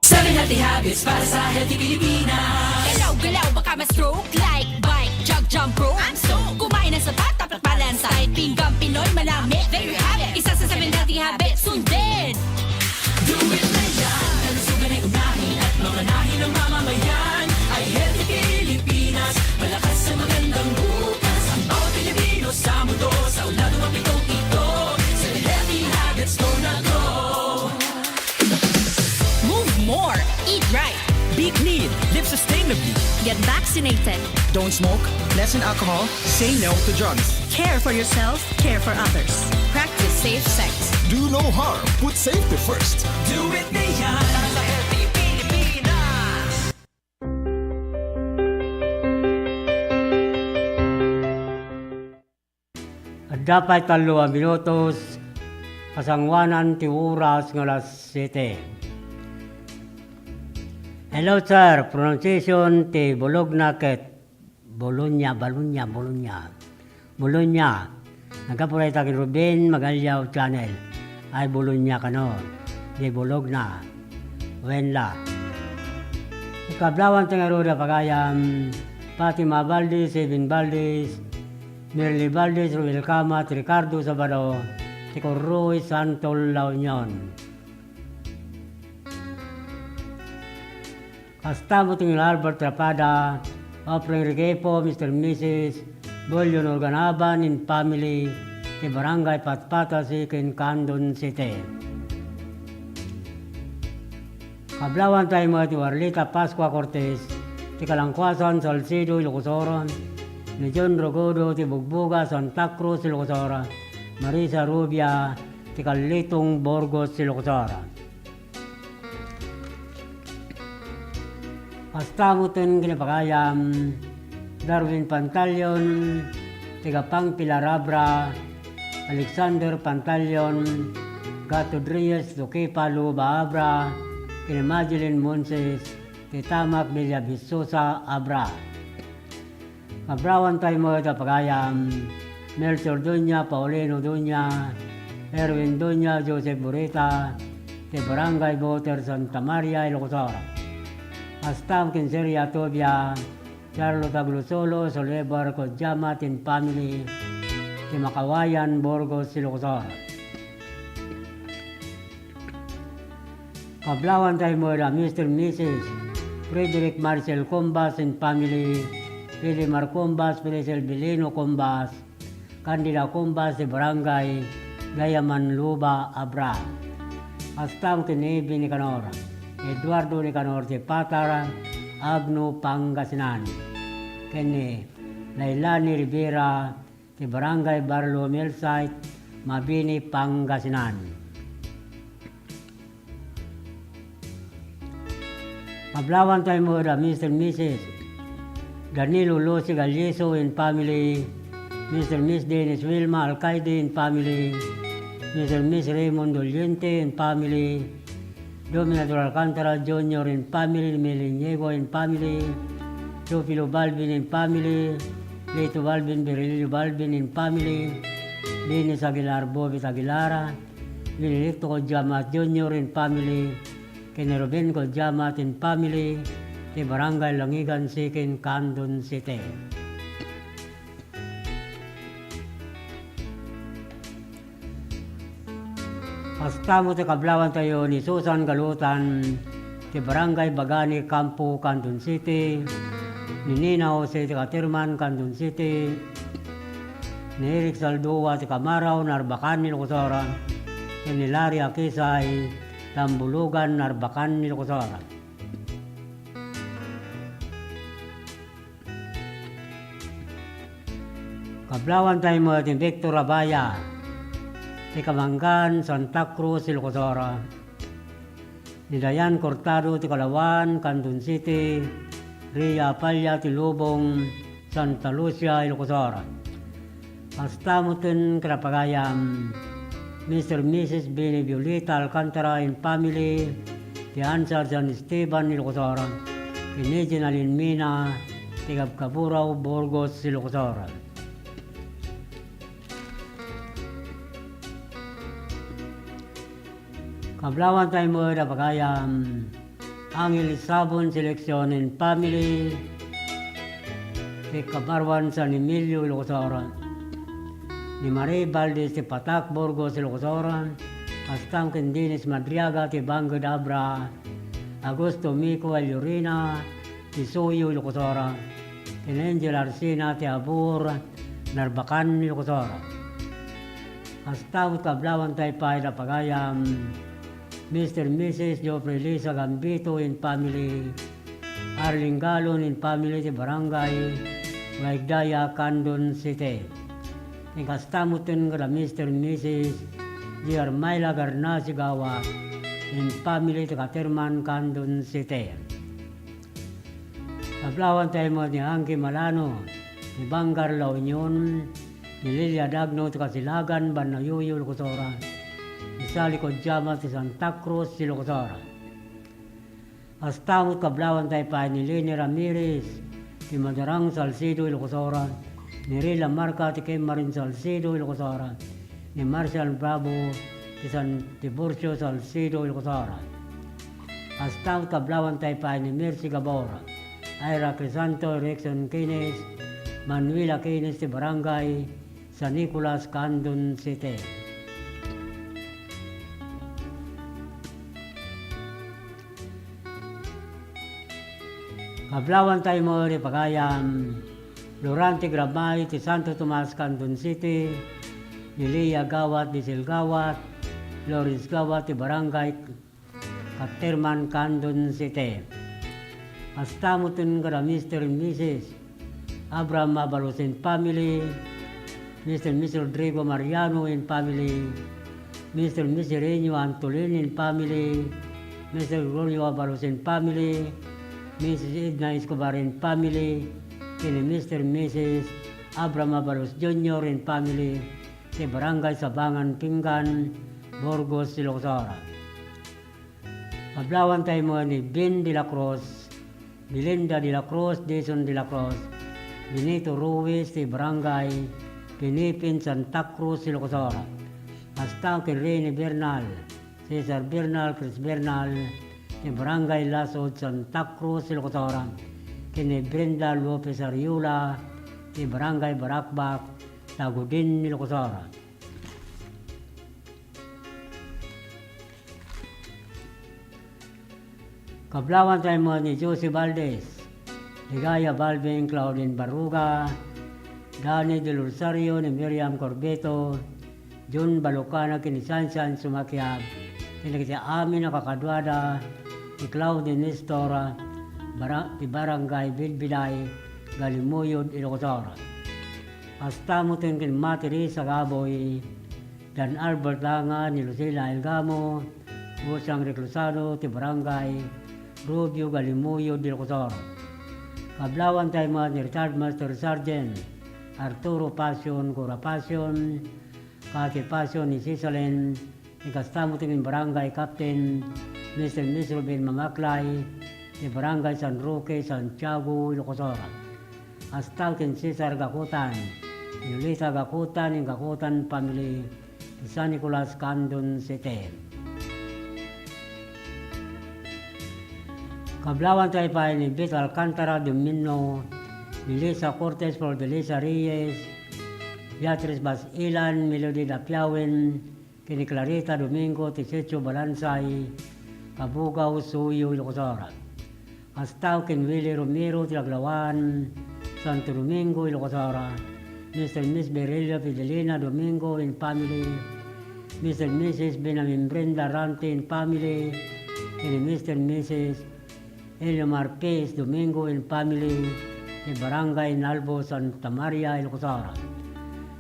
Seven healthy habits para sa healthy Pilipinas. Galaw-galaw, baka ma-stroke. Like, bike, jog, jump rope. I'm sold. Kumain ng sapat, dapat balanced diet. Pinggang Pinoy, manamit. There you have it. Isa sa seven healthy habits. Sundin. Do it na yan. Kalusugan ay unahin at Get vaccinated. Don't smoke, lessen alcohol, say no to drugs. Care for yourself, care for others. Practice safe sex. Do no harm, put safety first. Do it, Mayan. Para sa healthy Pilipinas. Adda pay tallo a minutos, kasangoanan ti oras nga alas siete. Hello, sir. Pronunciation ti Bologna ket Bologna, Bologna, Bologna. Bologna. Naggapu dayta ken Ruben Magalliao Channel. Ay Bologna kano. Di Bologna. Wen la. Kablawan ti ngarud a pagayam, Fatima Valdez, Eben Valdez, Merly Valdez, Ruel Camat, Ricardo Sabado, ti Corroy, Santo La Union. Kasta met ni Albert Rapada, Efren Requefo, Mister Missus Bolio Norganaban and family, ti Barangay Patpatasi ken Candon City. Kablawan tayo met ni Warlita Pascua Cortez, ti Kalangkuasan, Salcedo, Ilocos Sur, ni John Rogodo, ti Bugboga, Santa Cruz, Ilocos Sur, Marisa Rubia, ti Kalitong, Burgos, Ilocos Sur. Kasta met ken ni pagayam, Darwin Pantalion, taga Pangpila, Abra, Alexander Pantalion, Gato Reyes, Duquipa, Luba, Abra, ken ni Madeline Monses, ti Tamak, Villa Vistosa, Abra. Kablawan tayo met a pagayam, Melchor Dunya, Paulino Dunya, Erwin Dunya, Joseph Burita, ti Barangay Boter, Santa Maria, Ilocos Sur. Kasta ken Seria Tobia, Charlotte Aglosolo, Solebar Kojama, tin family, ti Makawayan, Burgos, Ilocos Sur. Kablawan tayo met a Mister Missus Frederick Marcel Combas and family, Pilimar Combas, Priscil Belino Combas, Candida Combas, ti Barangay Gayaman, Luba, Abra. Kasta ken ni Ebi Nicanor, Eduardo Nicanor, ti Patar, Agno, Pangasinan. Ken ni Lailani Rivera, ti Barangay Barlo Millsite, Mabini, Pangasinan. Kablawan tayo met a Mister Missus Danilo Lucy Galliso and family, Mister Miss Dennis Wilma Alcaide and family, Mister Miss Raymond Doliente and family, Dominador Alcantara Junior and family, Mel Iniego and family, Teofilo Balbin and family, Lito Balbin, Virilio Balbin and family, Dennis Aguilar, Bobet Aguilar, Benedicto Kojama Junior and family, ken ni Ruben Kojama and family, ti Barangay Langigan Sikin, Candon City. Kasta met ti kablawan tayo ni Susan Galutan, ti Barangay Bagani, Campo, Candon City, ni Nina Jose ti Caterman, Candon City, ni Eric Saldua ti Camarao, Narbacan, Ilocos Sur, ken ni Larry Akisay, Tambulugan, Narbacan, Ilocos Sur. Kablawan tayo met ni Victor Abaya, ti Kamangan, Santa Cruz, Ilocos Sur. Ni Dayan Cortado, ti Kalawan, Candon City. Ria Apalla, ti Lubong, Santa Lucia, Ilocos Sur. Kasta met ken ni pagayam, Mister Missus Bini Violeta Alcantara and family, ti Ansar San Esteban, Ilocos Sur, ken ni Jenaline Mina, ti Kabkaburao, Burgos, Ilocos Sur. Kablawan tayo met a pagayam, Angel Sabon Selection and family, ti Kabarwan, San Emilio, Ilocos Sur, ni Marie Valdez ti Patak, Burgos, Ilocos Sur, kasta ken Dennis Madriaga ti Bangked, Abra, Augusto Mico Allurina ti Suyo, Ilocos Sur, ken Angel Arsina ti Abur, Narbacan, Ilocos Sur. Kasta met kablawan tayo pay a pagayam, Mister Missus Geoffrey Lisa Gambito and family, Arlene Galon and family ti Barangay Waigdaya, Candon City. Ken kasta metten kada Mister and Missus J R Myla Garnacio Gawat and family ti Caterman, Candon City. Kablawanta met ni Angki Malano, ni Bangar La Union, ni Lilia Dagno ti Kasilagan, Banna Yuyu, Ilocos Oras, ni Sally Kojama ti Santa Cruz, Ilocos Oras. Kasta met kablawanta pay ni Leni Ramirez, ti Madarang, Salcedo, Ilocos Oras, ni Rila Marca ti Kemarin, Salcedo, Ilocos Oras, ni Marshall Bravo ti San Tiburcio, Salcedo, Ilocos Oras. Kasta met kablawanta pay ni Mercy Gabor, Ira Crisanto, Erickson Keynes, Manuela Keynes ti Barangay San Nicolas, Candon City. Kablawanta met ti pagayam, Lorante Gramay ti Santo Tomas, Candon City, ni Lia Gawat, Diesel Gawat, Lawrence Gawat ti Barangay Caterman, Candon City. Kasta metten kada Mister and Missus Abraham Abalos and family, Mister and Missus Rodrigo Mariano and family, Mister and Missus Renio Antolin and family, Mister Gregorio Abalos and family, Missus Edna Escobar and family, ken ni Mister and Missus Abraham Abalos Junior and family, ti Barangay Sabangan Pinggan, Burgos, Ilocos Oras. Kablawanta met ni Ben de la Cruz, Belinda de la Cruz, Jason de la Cruz, Benito Ruiz ti Barangay Pinipin, Santa Cruz, Ilocos Oras. Kasta ken Rene Bernal, Cesar Bernal, Chris Bernal ti Barangay Lasud, Santa Cruz, Ilocos Oras, ken ni Brenda Lopez Ariola ti Barangay Barakbak, Tagudin, Ilocos Oras. Kablawanta met ni Josie Valdez, Ligaya Balvin, Claudine Barruga, Danny Del Rosario, ni Miriam Corbeto, Jun Balukana, ken ni Sansan Sumakiab, ken dagiti amin a kakaduada, ni Claudine Nestor, bara-, ti Barangay Bilbilay, Galimuyod, Ilocos Oras. Kasta metten ken Mati Risa Gaboy, Dan Albert Langa, ni Lucila Elgamo, Usang Reclusado ti Barangay Rubio, Galimuyod, Ilocos Oras. Kablawanta met ni Retired Master Sergeant Arturo Pasion, Cora Pasion, Kati Pasion, ni Cisalin, ni kasta metten ni Barangay Captain Mister Miss Ruben Mamaklay, ni Barangay San Roque, Santiago, Ilocos Oras. Kasta ken Cesar Gakutan, Yolita Gakutan, ken Gakutan family, ti San Nicolas, Candon City. Kablawanta pay ni Vito Alcantara Domino, ni Lisa Cortez, Flor de Lisa Reyes, Beatriz Basilan, Melody Dapiawen, ken ni Clarita Domingo ti Sitio Balansay, Kabugao, Suyo, Ilocos Oras. Kasta ken Willie Romero ti Laglawan, Santo Domingo, Ilocos Oras. Mister and Miss Berelio Fidelina Domingo and family. Mister and Missus Benjamin Brenda Rante and family. Ken ni Mister and Missus Eliomar P S Domingo and family ti Barangay Nalbo, Santa Maria, Ilocos Oras.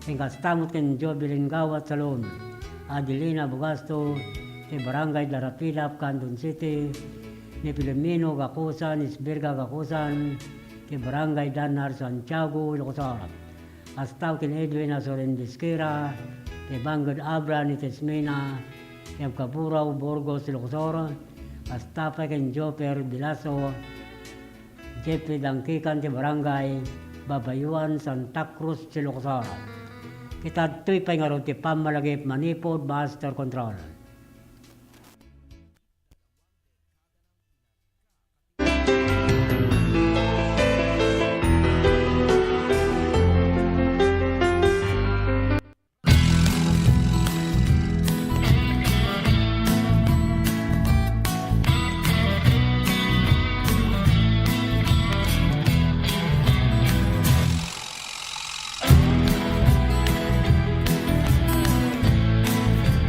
Ken kasta met ken Jovelyn Gawat Salon, Adelina Bugasto, ti Barangay Darapilap, Candon City, ni Filomeno Gakusan, Isberga Gakusan, ti Barangay Danar, Santiago, Ilocos Oras. Kasta ken Edwin Asoren Bisquera, ti Bangud Abra ni Tesmina, ti Abkaburao, Burgos, Ilocos Sur, kasta pay ken Joper Bilaso, Jeffrey Dangkikan ti Barangay Babayuan, Santa Cruz, Ilocos Sur. Ket adtoy pay ngarud ti pammalagip manipud master control.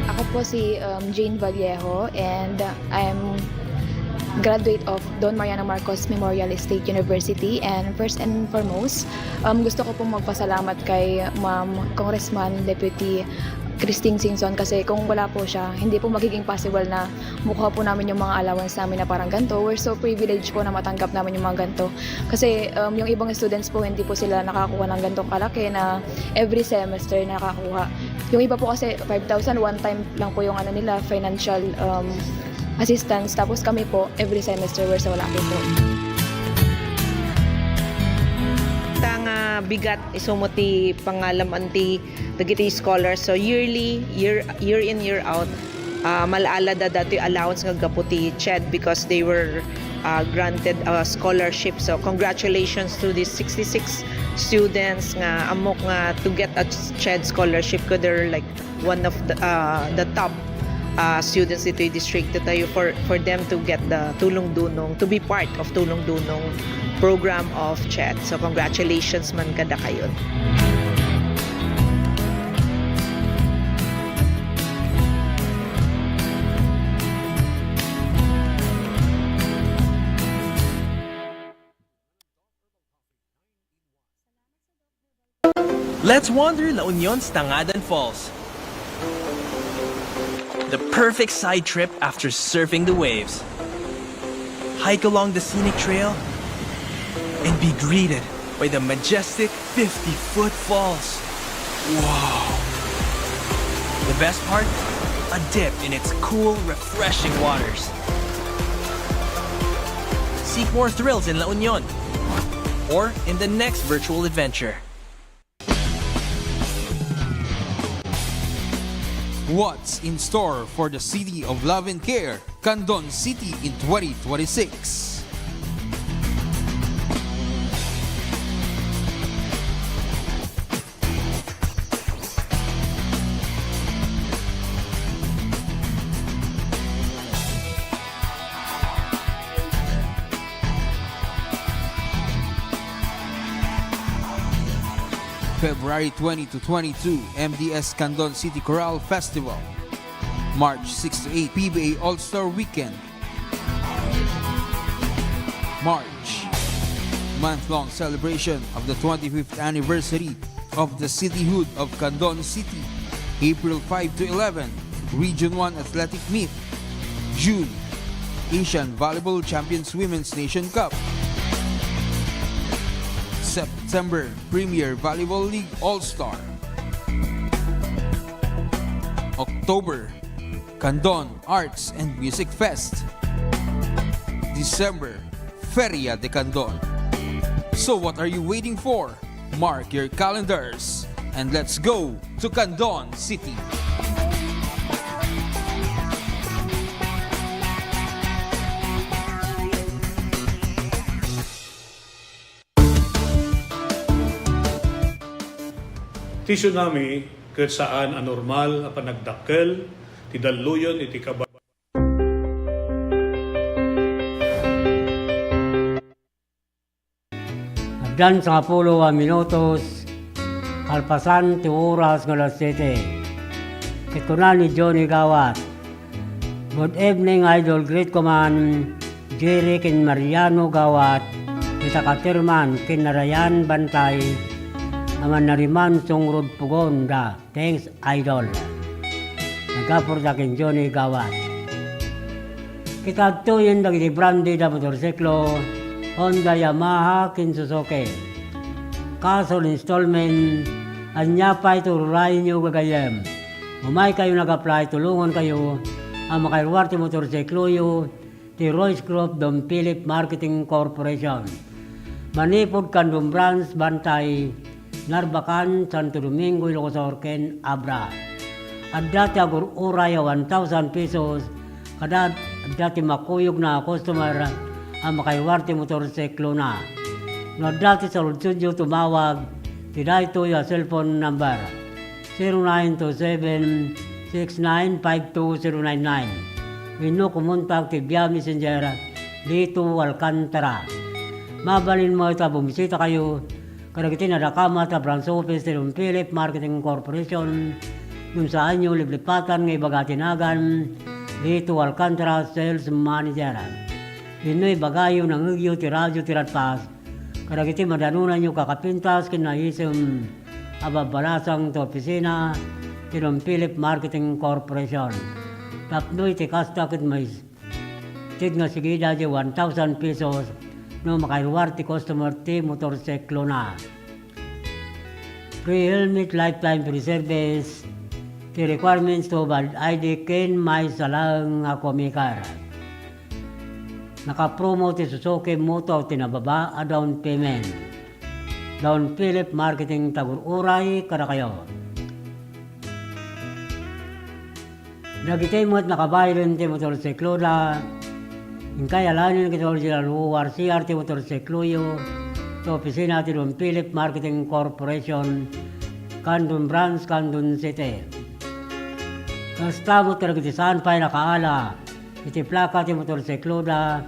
Ako po si, um, Jane Vallejo, and I'm Graduate of Don Mariano Marcos Memorial State University, and first and foremost, um, gusto ko pong magpasalamat kay Ma'am Congressman Deputy Christine Singson, kasi kung wala po siya, hindi po magiging possible na makuha po namin yung mga allowance namin na parang ganito. We're so privileged po na matanggap namin yung mga ganito. Kasi, um, yung ibang students po, hindi po sila nakakuha ng ganitong kalaki na every semester nakakuha. Yung iba po kasi five thousand, one time lang po yung ano nila, financial, um, assistance. Tapos kami po, every semester, we're so lucky po. Ta nga bigat isumo ti pangalam-an ti dagiti scholars. So yearly, year, year in, year out, ah, mal-ala da datoy allowance nga gapu ti CHED because they were, ah, granted a scholarship. So congratulations to these sixty-six students nga ammok nga to get a CHED scholarship, 'cause they're, like, one of the, ah, the top, ah, students ditoy distrito tayo for, for them to get the Tulong Dunong, to be part of Tulong Dunong program of CHED. So congratulations man kadakayon. Let's wander La Union's Tangadan Falls. The perfect side trip after surfing the waves. Hike along the scenic trail and be greeted by the majestic fifty-foot falls. Wow! The best part? A dip in its cool, refreshing waters. Seek more thrills in La Union or in the next virtual adventure. What's in store for the City of Love and Care, Candon City, in twenty twenty-six? February twenty to twenty-two, M D S Candon City Chorale Festival. March six to eight, P B A All-Star Weekend. March, month-long celebration of the twenty-fifth anniversary of the cityhood of Candon City, April five to eleven, Region one Athletic Meet. June, Asian Volleyball Champions Women's Nation Cup. September, Premier Volleyball League All-Star. October, Candon Arts and Music Fest. December, Feria de Candon. So what are you waiting for? Mark your calendars and let's go to Candon City. Ti tsunami ket saan a normal a panagdakkel ti dalluyon iti kaba- Addan sangapulo a minutos kalpasan ti oras nga alas siete. Ket kuna ni Johnny Gawat, "Good evening, Idol. Greet ko man Jerry ken Mariano Gawat, ita Katerman ken Narayan Bantay, a mannariman sungrod pugonda. Thanks, Idol." Nagapurda ken Johnny Gawat. Ket adtoyen dagiti brandi da motorsiklo, Honda, Yamaha, ken Suzuki. Cash or installment, ania pay ti ururayenyo gagayyem? Umaykayo nag-apply, tulongankayo a makairwar ti motorsikloyo ti Royce Group Don Philip Marketing Corporation. Manipud Candon Branch, Bantay, Narbacan, Santo Domingo, Ilocos Sur, ken Abra. Adda ti agur-uray a one thousand pesos, kada adda ti makuyogna a customer a makairwar ti motorsiklona. No adda ti saludsodyo, tumawag ti daytoy a cellphone number, zero nine two seven, six nine five two zero nine nine, wenno kumontak ti via messenger, Lito Alcantara. Mabalin met a bumisitakayo kadagiti nadakamat a branch office ti Don Philip Marketing Corporation. Ngem saanyo liplipatan nga ibaga ti nagan, Lito Alcantara, Sales Manager. Wenno ibagayo, nangngegyo ti radio ti Radfast kadagiti madanonanyo kakapintas ken naisem a babbalasang ti opisina ti Don Philip Marketing Corporation. Tapno iti kasta ket mais-, ted nga sigida di one thousand pesos no makairwar ti customer ti motorsiklona. Free helmet, lifetime free service, ti requirements to valid I D ken maysa laeng a comicar. Nakapromo ti Suzuki Motor ti nababa a down payment. Don Philip Marketing, tagur-uray kadakayo. Dagiti met nakabayaden ti motorsikloda, inkay alaenen ket original O R C R ti motorsikloyo, ti opisina ti Don Philip Marketing Corporation, Candon Branch, Candon City. Kasta met kadagiti saan pay nakaala iti plaka ti motorsikloda,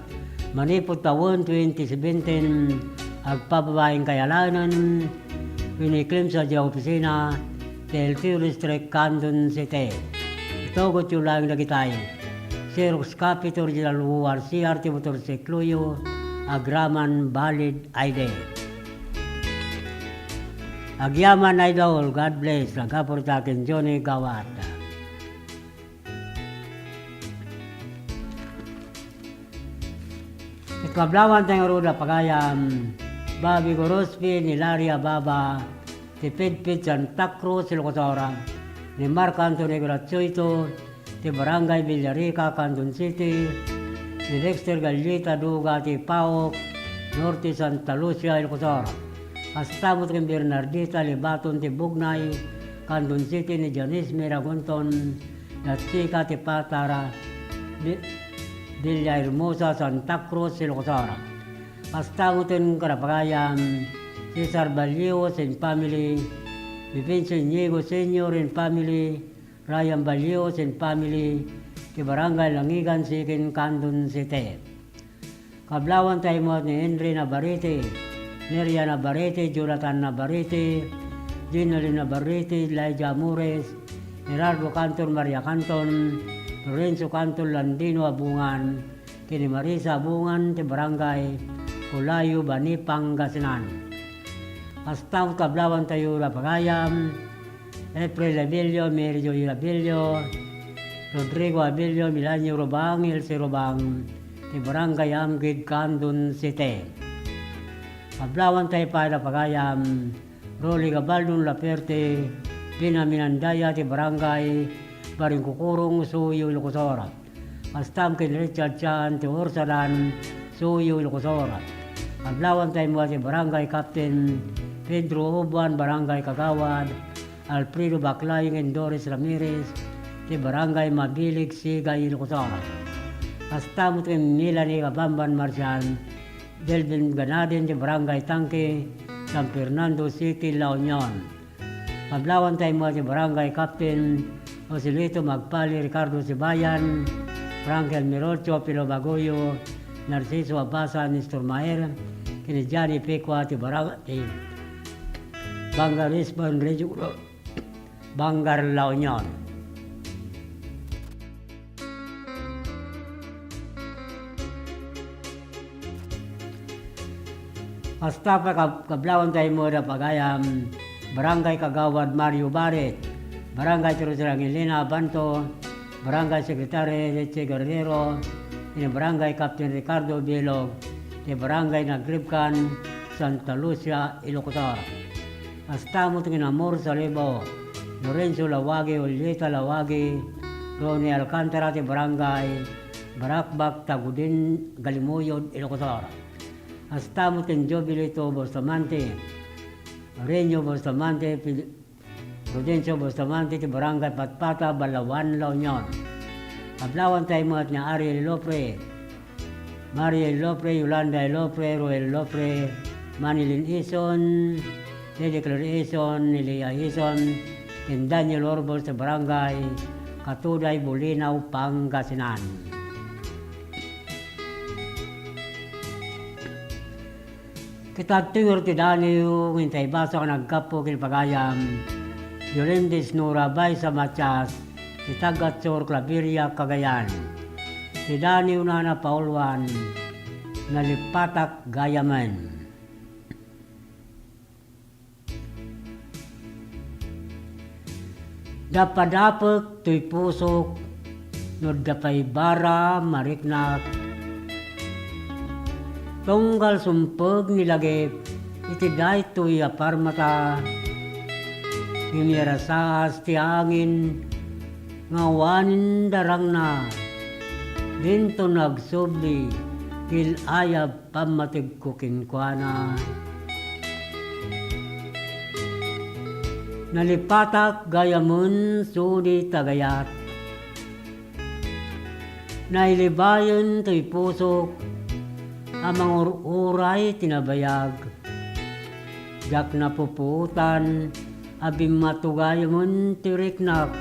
manipud tawen twenty seventeen, agpababa inkay alaenen wenno i-claim sadiay opisina ti L T O District, Candon City. Itugotyo laeng dagitay: xerox copy ti original O R C R ti motorsikloyo, agraman valid I D. Agyaman, idol. God bless. Nagapurta ken Johnny Gawat. Ket kablawan tayo ngarud a pagayam, Bobby Gorospe ni Larry Ababa, ti Pidpid Santa Cruz, Ilocos Sur, ni Mark Anthony Gratuito, ti Barangay Villarica, Candon City, ni Dexter Gallita Duga, ti Paok, Norte Santa Lucia, Ilocos Sur. Kasta met ken Bernardita Libaton ti Bugnay, Candon City, ni Janice Miragonton, Yachika ti Patara, Bi-, Villahermosa, Santa Cruz, Ilocos Sur. Kasta met ken karapagayam, Cesar Ballios and family, Vivencio Iñigo Senior and family, Ryan Ballios and family, ti Barangay Langigan Sikin, Candon City. Kablawan tayo met ni Henry Navarrete, Neria Navarrete, Jonathan Navarrete, Ginaline Navarrete, Elijah Amores, Gerardo Cantor, Maria Canton, Lorenzo Cantor, Landino Abungan, ken ni Marisa Abungan ti Barangay Colayo, Bani, Pangasinan. Kasta met kablawan tayo a pagayam, April Abilio, Mary Joy Abilio, Rodrigo Abilio, Milanio Robang, Elsie Robang, ti Barangay Amgid, Candon City. Kablawan tayo pay a pagayam, Rolly Gabaldon Laperte, Pina Minandaya ti Barangay Baringkukurong, Suyo, Ilocos Sur. Kasta met ken Richard Chan ti Ursadan, Suyo, Ilocos Sur. Kablawan tayo met ti Barangay Captain Pedro Ubuan, Barangay Kagawad Alfredo Baclayo ken Doris Ramirez, ti Barangay Mabilig, Sigay, Ilocos Sur. Kasta met ken Melanie Kabamban Marcian, Delvin Ganaden ti Barangay Tangke, San Fernando City, La Union. Kablawan tayo met ti Barangay Captain Joselito Magpali, Ricardo Sibayan, Frankel Mirolcho, Pilo Bagoyo, Narciso Abasa, Nestor Maer, ken ni Johnny Pecua ti barang-, ti Bangarisban, Region Bangar, La Union. Kasta pay kab-, kablawan tayo met a pagayam, Barangay Kagawad Mario Baret, Barangay Treasurer Angelina Abanto, Barangay Secretary Richie Guerrero, ken ni Barangay Captain Ricardo Bilog, ti Barangay Nagribkan, Santa Lucia, Ilocos Sur. Kasta met ken ni Amor Salibo, Lorenzo Lawagi, Julieta Lawagi, Ronnie Alcantara ti Barangay Barakbak, Tagudin, Galimuyod, Ilocos Sur. Kasta met ken Jovelito Bustamante, Renyo Bustamante, Pil-, Prudencio Bustamante ti Barangay Patpata, Balaoan, La Union. Kablawan tayo met ni Ariel Lopre, Mariel Lopre, Yolanda Lopre, Roel Lopre, Manilyn Ison, Lady Claire Ison, Nelia Ison, ken Daniel Orbos ti Barangay Katuday, Bulinaw, Pangasinan. Ket adtoy ngarud ti daniw nga intay basol a naggapu ken pagayam, Yolindis Nora Baisa Matias, ti taga-Atsor, Claveria, Cagayan. Ti daniw, Nana Pauluan, Nalipatak gayamen. Dapadapek toy pusok, no adda pay bara mariknak. Tunggal sumpeg ni Lagip iti daytoy a parmata, ngem iyarasaas ti angin nga awanen darangna. Dinton agsubli ti il-ayab pammategko kenkuana. Nalipatak gayamen suni tagayat. Nailibayen toy pusok a mangur-uray ti nabayag. Diak napupuotan a bimmato gayamen ti riknak.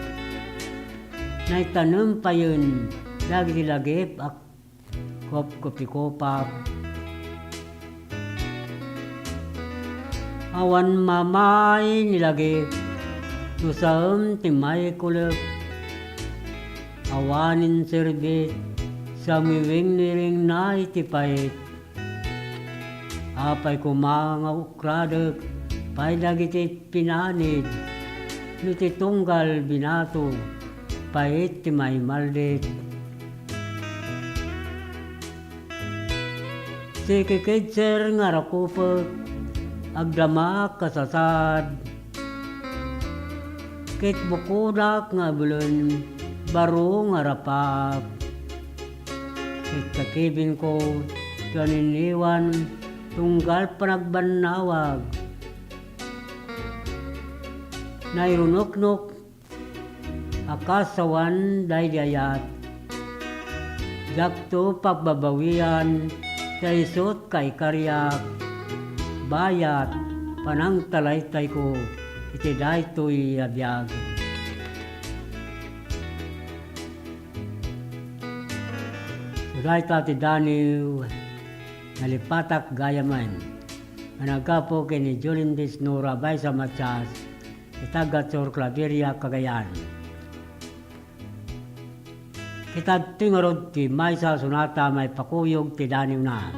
Naitanem payen dagiti lagip a kopkopikopak. Awan mamay ni lagip no saem ti maikulep. Awanen serbit, saem wiwingwiringna iti pait. Apay koma nga ukradek pay dagiti pinanid, no ti tunggal binato, pait ti maimaldit. Sikikidser nga rakupek, agdamaak a sasaad. Ket bukodak nga abulen, baro nga rapaak. Ket kakibinko ti aninniwan tunggal panagbannawag. Nairunuknok a kas awan daydi ayat. Diakto pagbabawian ta isut kaikariak, bayat panangtalaytayko iti daytoy a biag. So dayta ti daniw, nalipatak gayamen, nga naggapu ken ni Jolin Disnora Baysa Matias, iti taga-Sur Claveria, Cagayan. Ket adtoy ngarud ti maysa a sonata maipakuyog ti daniwna.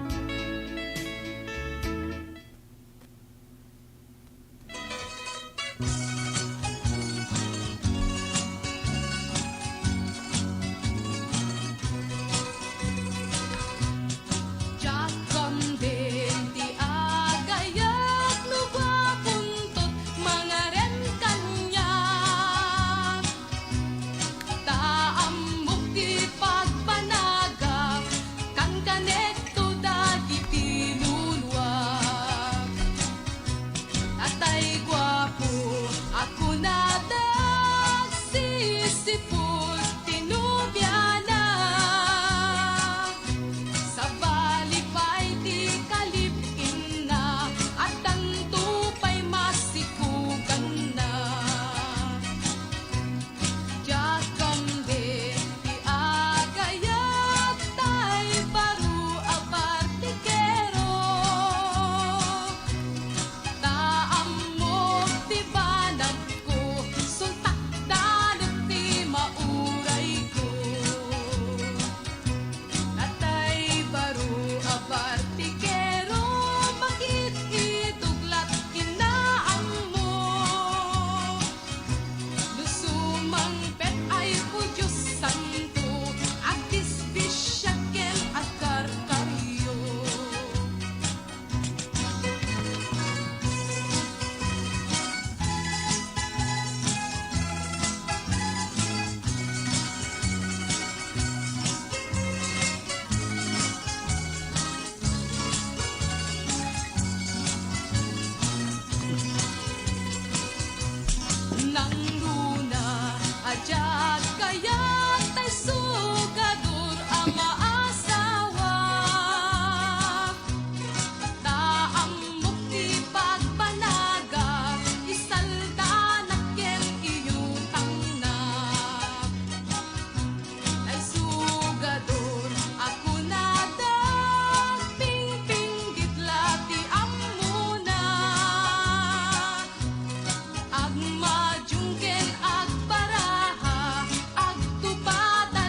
Diak kamben ti agayat no guaponto mangarem kaniak. Ta ammok ti pagbanagak, kankanekto dagiti luluak. Natay guapo a kunada, agsisipul ti nobiana. Sabali pay ti kalib-inna, addanto pay masikuganna. Diak kamben ti agayat tay baro a bartikero. Ta ammok ti banagko, sultak dalet ti maurayko. Natay baro a bartikero, makit-itog la't inaammo. No sumangpet ay Hudios Santo, agdisbisiak ken agkarkario. Nangruna a diak kayat tay sugador a maasawa. Ta ammok ti pagbanagak, isaldanak ken iyutangnak. Ay sugador a kunada, pingpinggit la ti ammona. Agmadiong ken agbaraha, agtupad a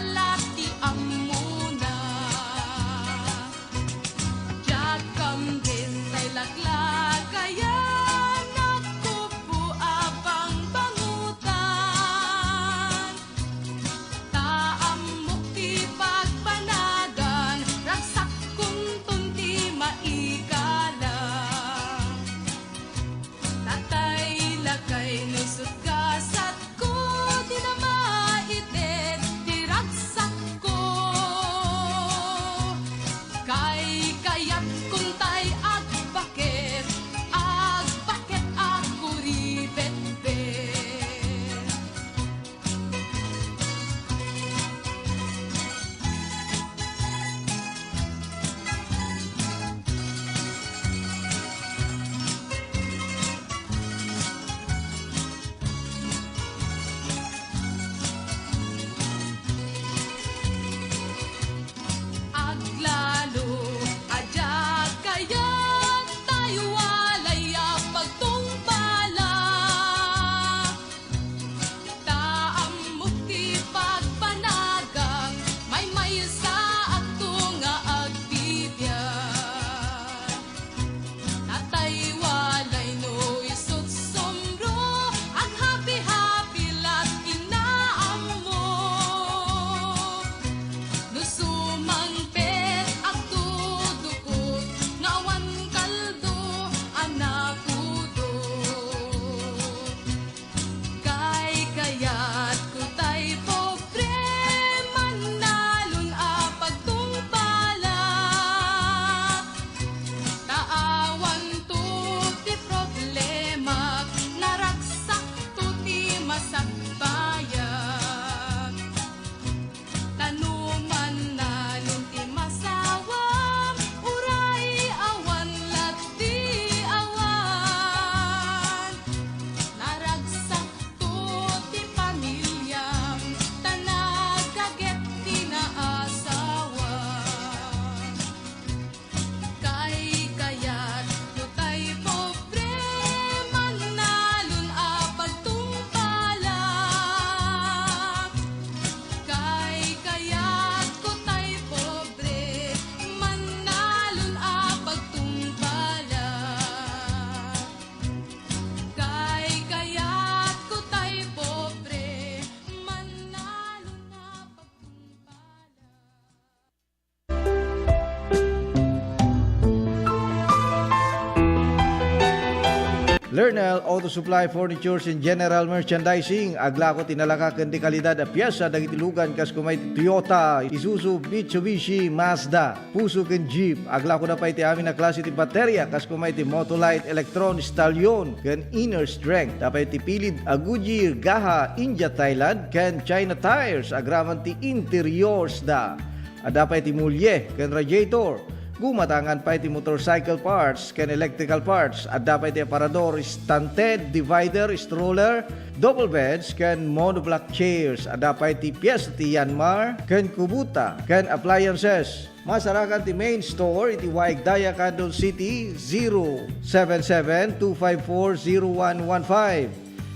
Lernel Auto Supply Furnitures and General Merchandising, aglako ti nalaka ken de kalidad a piesa dagiti lugan kas kuma iti Toyota, Isuzu, Mitsubishi, Mazda. Puso ken Jeep. Aglako da pay ti amin a klase ti bateria, kas kuma iti Motolite, Electron, Stallion, ken Inner Strength. Adda pay ti pilid a Goodyear, Gaha, India, Thailand, ken China tires. Agraman ti interiors da. Adda pay ti mulye ken radiator. Gumatangan pay ti motorcycle parts ken electrical parts. Adda pay ti aparador, stunted, divider, stroller, double beds, ken monoblock chairs. Adda pay ti piesta ti Yanmar ken Kubota ken appliances. Masarakan ti main store iti Waig Daya, Candon City, zero seven seven two five four zero one one five.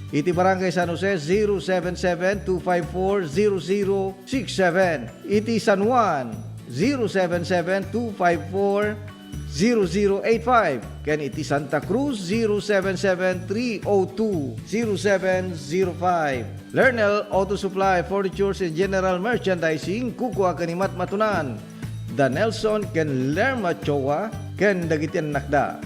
Iti Barangay San Jose, zero seven seven two five four zero zero six seven. Iti San Juan, zero seven seven two five four zero zero eight five. Ken iti Santa Cruz, zero seven seven three oh two zero seven zero five. Lernel Auto Supply, Furnitures and General Merchandising, kukua ken ni Matmatunan. Da Nelson ken Lerma Choa ken dagiti annakda.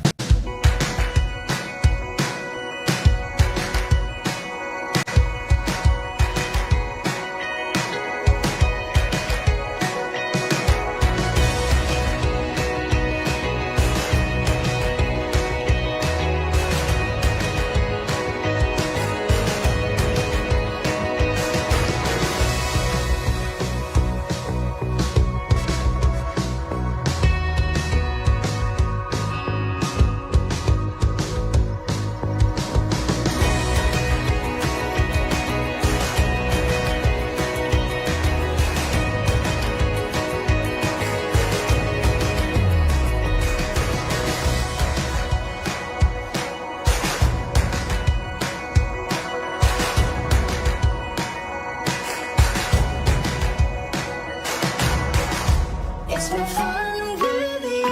It's been fun with you.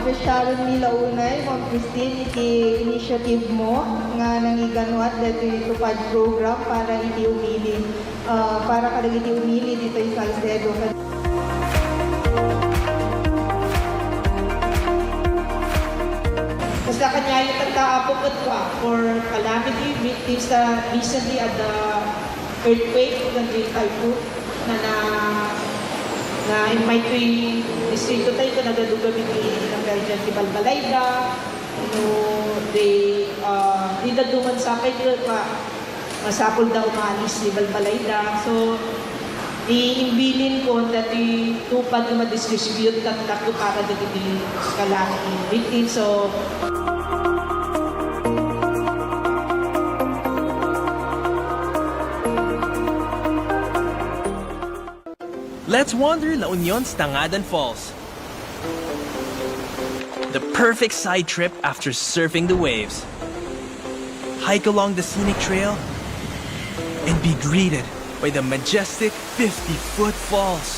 Appreciate mi launay, Ma'am Christine, iti initiative mo nga nangiganuat daytoy TUPAD program para iti umili, ah, para kadagiti umili ditoy Salcedo. Kasta kaniayo tatta, Apo, ket for calamity victims, ah, recently at the earthquake, ken di typhoon, na, na, na immay toy distrito tayo, ket nagadugan iti, nagkaidian ti balbalayda, no, di, ah, di dadduma sapay, ket pa, masapul da umalis ti balbalayda. So, imbilin ko dati TUPAD nga ma-distribute tatta para dagiti kalaki. Victims of Let's wander La Union's Tangadan Falls. The perfect side trip after surfing the waves. Hike along the scenic trail and be greeted by the majestic fifty-foot falls.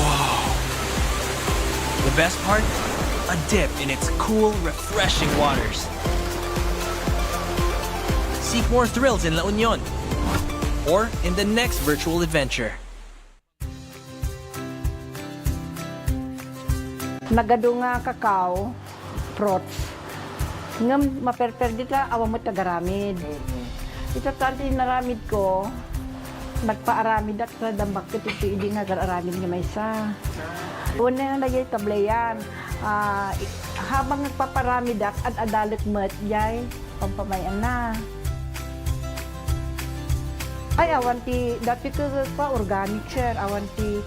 Wow! The best part? A dip in its cool, refreshing waters. Seek more thrills in La Union or in the next virtual adventure. Nagadu nga cacao, fruits. Ngem maperper dita, awan met agaramid. Mm-hmm. Ita tan ti inaramid ko, nagpaaramidak sa dambak ket iti idi nga agar-aramid nga maysa. Una nga nagyay tableyan, ah, i-, habang nagpaparamidak, ad-adalek met jay pampamay-anna. Ay, awan ti, dati ket pa organic, sir, awan ti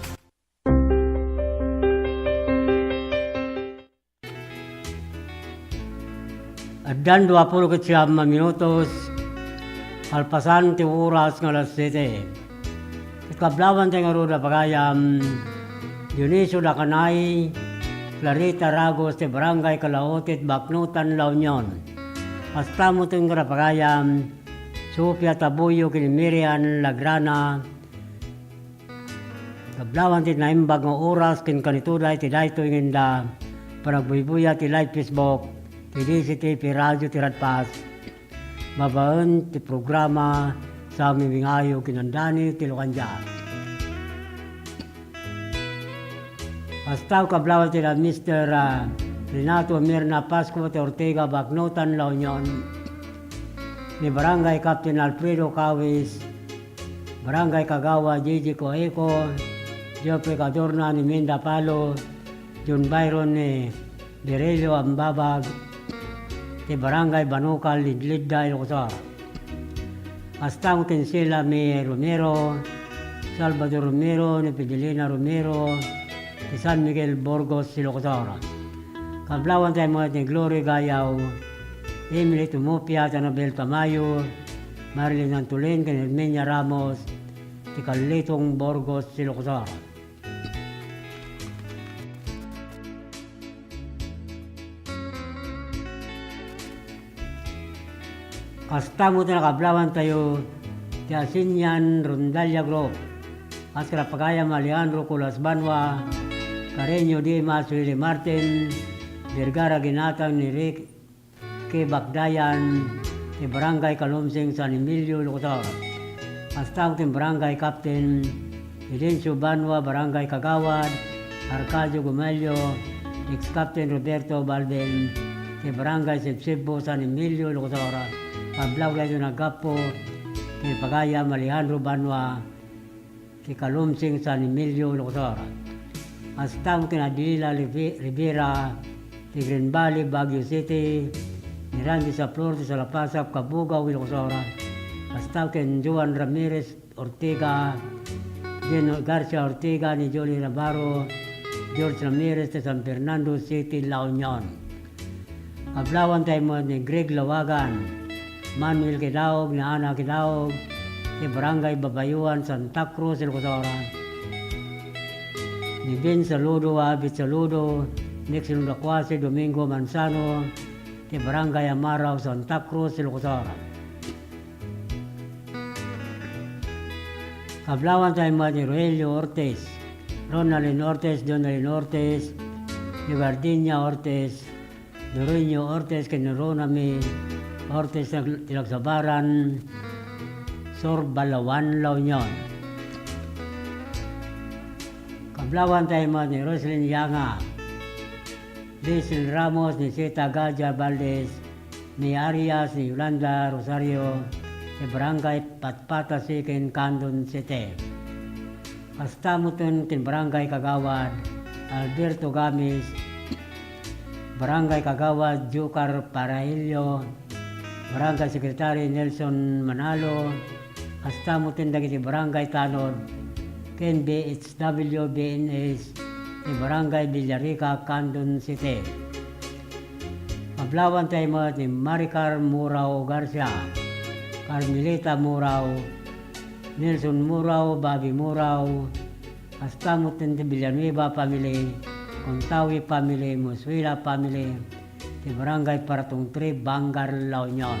Addan duapulo ket siam a minutos, kalpasan ti oras nga alas siete. Ket kablawan ti ngarud a pagayam, Dionisio Dacanay, Clarita Ragos ti Barangay Kalaotit, Baknotan, La Union. Kasta met ti ngarud a pagayam, Sofia Tabuyo ken Miriam Lagrana. Kablawan ti naimbag nga oras ken kanitoda iti daytoy nga inda panagbuybuya ti live Facebook ti D C T P Radio ti Radpas. Babaen ti programa sa Mimingayog ken Andani ti Lukandia. Kasta, kablawan ti da Mister, ah, Renato Mirna Pascua ti Ortega, Baknotan, La Union, ni Barangay Captain Alfredo Cawis, Barangay Kagawad Gigi Coeco, Geoffrey Cadorna ni Minda Palo, John Byron ni Virelio Ambabag, ti Barangay Banukal, Lidlidda, Ilocos Sur. Kasta met ken Sheila May Romero, Salvador Romero, ni Fidelina Romero, ti San Miguel, Burgos, Ilocos Sur. Kablawan tayo met ni Glory Gayaw, Emily Tumopia, Anabel Tamayo, Marilyn Antolin, ken Herminia Ramos, ti Kalitong, Burgos, Ilocos Sur. Kasta met ti nakablawan tayo ti Asinian Rondalia Group. Kas karapagayam Alejandro Colas Banua, Carreño Dimas, Willie Martin, Vergara Ginatang ni Rick, Kibakdayan ti Barangay Kalumsing, San Emilio, Ilocos Sur. Kasta met ti Barangay Captain Fidencio Banua, Barangay Kagawad Arcadio Gumelio, ex-Captain Roberto Balbin, ti Barangay Sibsibbo, San Emilio, Ilocos Sur. Kablaw daytoy naggapu ken pagayam Alejandro Banua, ti Kalumsing, San Emilio, Ilocos Sur. Kasta met ken Adela Rivi-, Rivera, ti Green Valley, Baguio City, ni Randy Saplor, ti Salapasap, Cabugao, Ilocos Sur. Kasta ken Joan Ramirez Ortega, Gino Garcia Ortega, ni Johnny Navarro, George Ramirez, ti San Fernando City, La Union. Kablawan tayo met ni Greg Lawagan, Manuel Kidaog, ni Ana Kidaog, ti Barangay Babayuan, Santa Cruz, Ilocos Sur. Ni Ben Saludo, Abit Saludo, Nixon Dacuase, Domingo Manzano, ti Barangay Amarao, Santa Cruz, Ilocos Sur. Kablawan tayo met ni Roelio Ortiz, Ronaldin Ortiz, Donaldin Ortiz, ni Gardenia Ortiz, Dorinio Ortiz, ken ni Ronami Ortiz, nag-, ti nagsabaran, Sur Balawan, La Union. Kablawan tayo met ni Roslyn Yanga, Basil Ramos, ni Sita Gadia Valdez, ni Arias, ni Yolanda Rosario, ti Barangay Patpata Second, Candon City. Kasta met ken Barangay Kagawad Alberto Gamis, Barangay Kagawad Jukar Paraillo, Barangay Secretary Nelson Manalo, kasta met ken dagiti Barangay Tanod ken B H W B N S ti Barangay Villarica, Candon City. Kablawan tayo met ni Maricar Murao Garcia, Carmelita Murao, Nelson Murao, Bobby Murao, kasta met ti Villanueva family, Contawi family, Mosuela family, ti Barangay Paratong three, Bangar, La Union.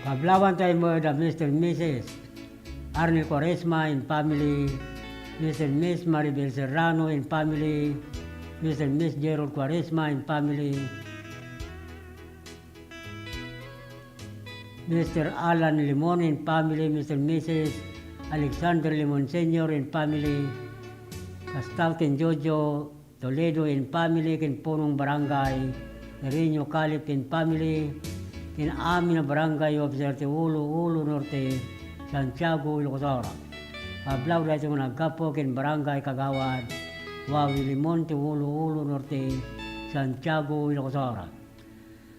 Kablawan tayo met da Mister Missus Arnel Cuaresma and family, Mister Miss Maribel Serrano and family, Mister Miss Gerald Cuaresma and family, Mister Alan Limon and family, Mister Missus Alexander Limon Senior and family, kasta met ken Jojo Toledo and family, ken punong barangay Nerino Calip and family, ken amin a barangay officer ti Ulo-Ulo Norte, Santiago, Ilocos Sur. Kablaw daytoy nga naggapu ken barangay kagawad Wawi Limon ti Ulo-Ulo Norte, Santiago, Ilocos Sur.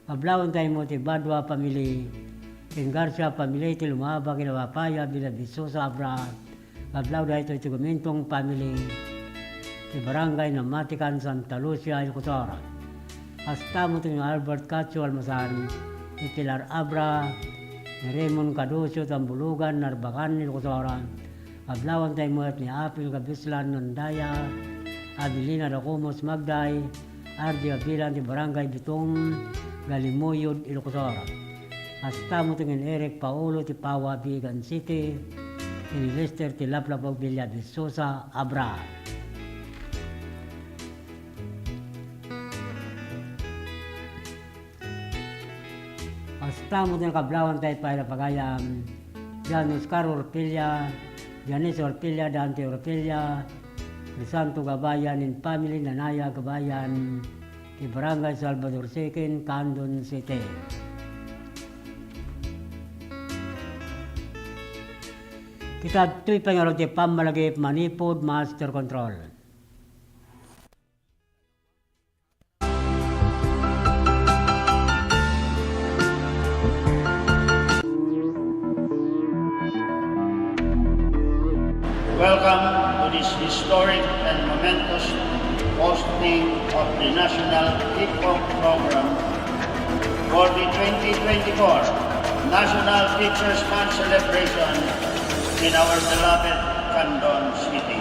Kablawan tayo met ti Badua family, ken Garcia family ti Lumaba ken Apapaya, Villa Vistosa, Abra. Kablaw daytoy ti Gumintong family, ti Barangay Namatican, Santa Lucia, Ilocos Sur. Kasta met ni Albert Cacho Almasan, ni Pilar Abra, ni Raymond Caducio, Tambulugan, Narbacan, Ilocos Sur. Kablawanta met ni Apil Gabislan Nandaya, Abilina Racomos Magday, R J Abilan ti Barangay Bitong, Galimuyod, Ilocos Sur. Kasta met ni Eric Paolo ti Pawa, Vigan City, ni Lester ti Laplapaw, Villa de Sosa, Abra. Kasta met ni kablawanta pay a pagayam, Jan Oscar Orpilla, Janice Orpilla, Dante Orpilla, Crisanto Gabayan and family, Nanaya Gabayan, ti Barangay Salvador Second, Candon City. Kita ditoy pangarap ti pammalagip manipud master control. Welcome to this historic and momentous hosting of the National Kickoff Program for the twenty twenty-four National Teachers' Month celebration in our beloved Candon City.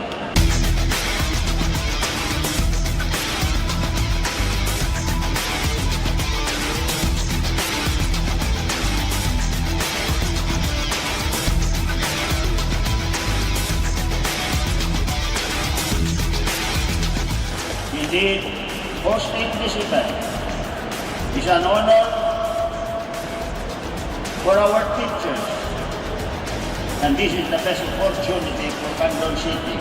Indeed, hosting this event is an honor for our teachers. And this is the best opportunity for Candon City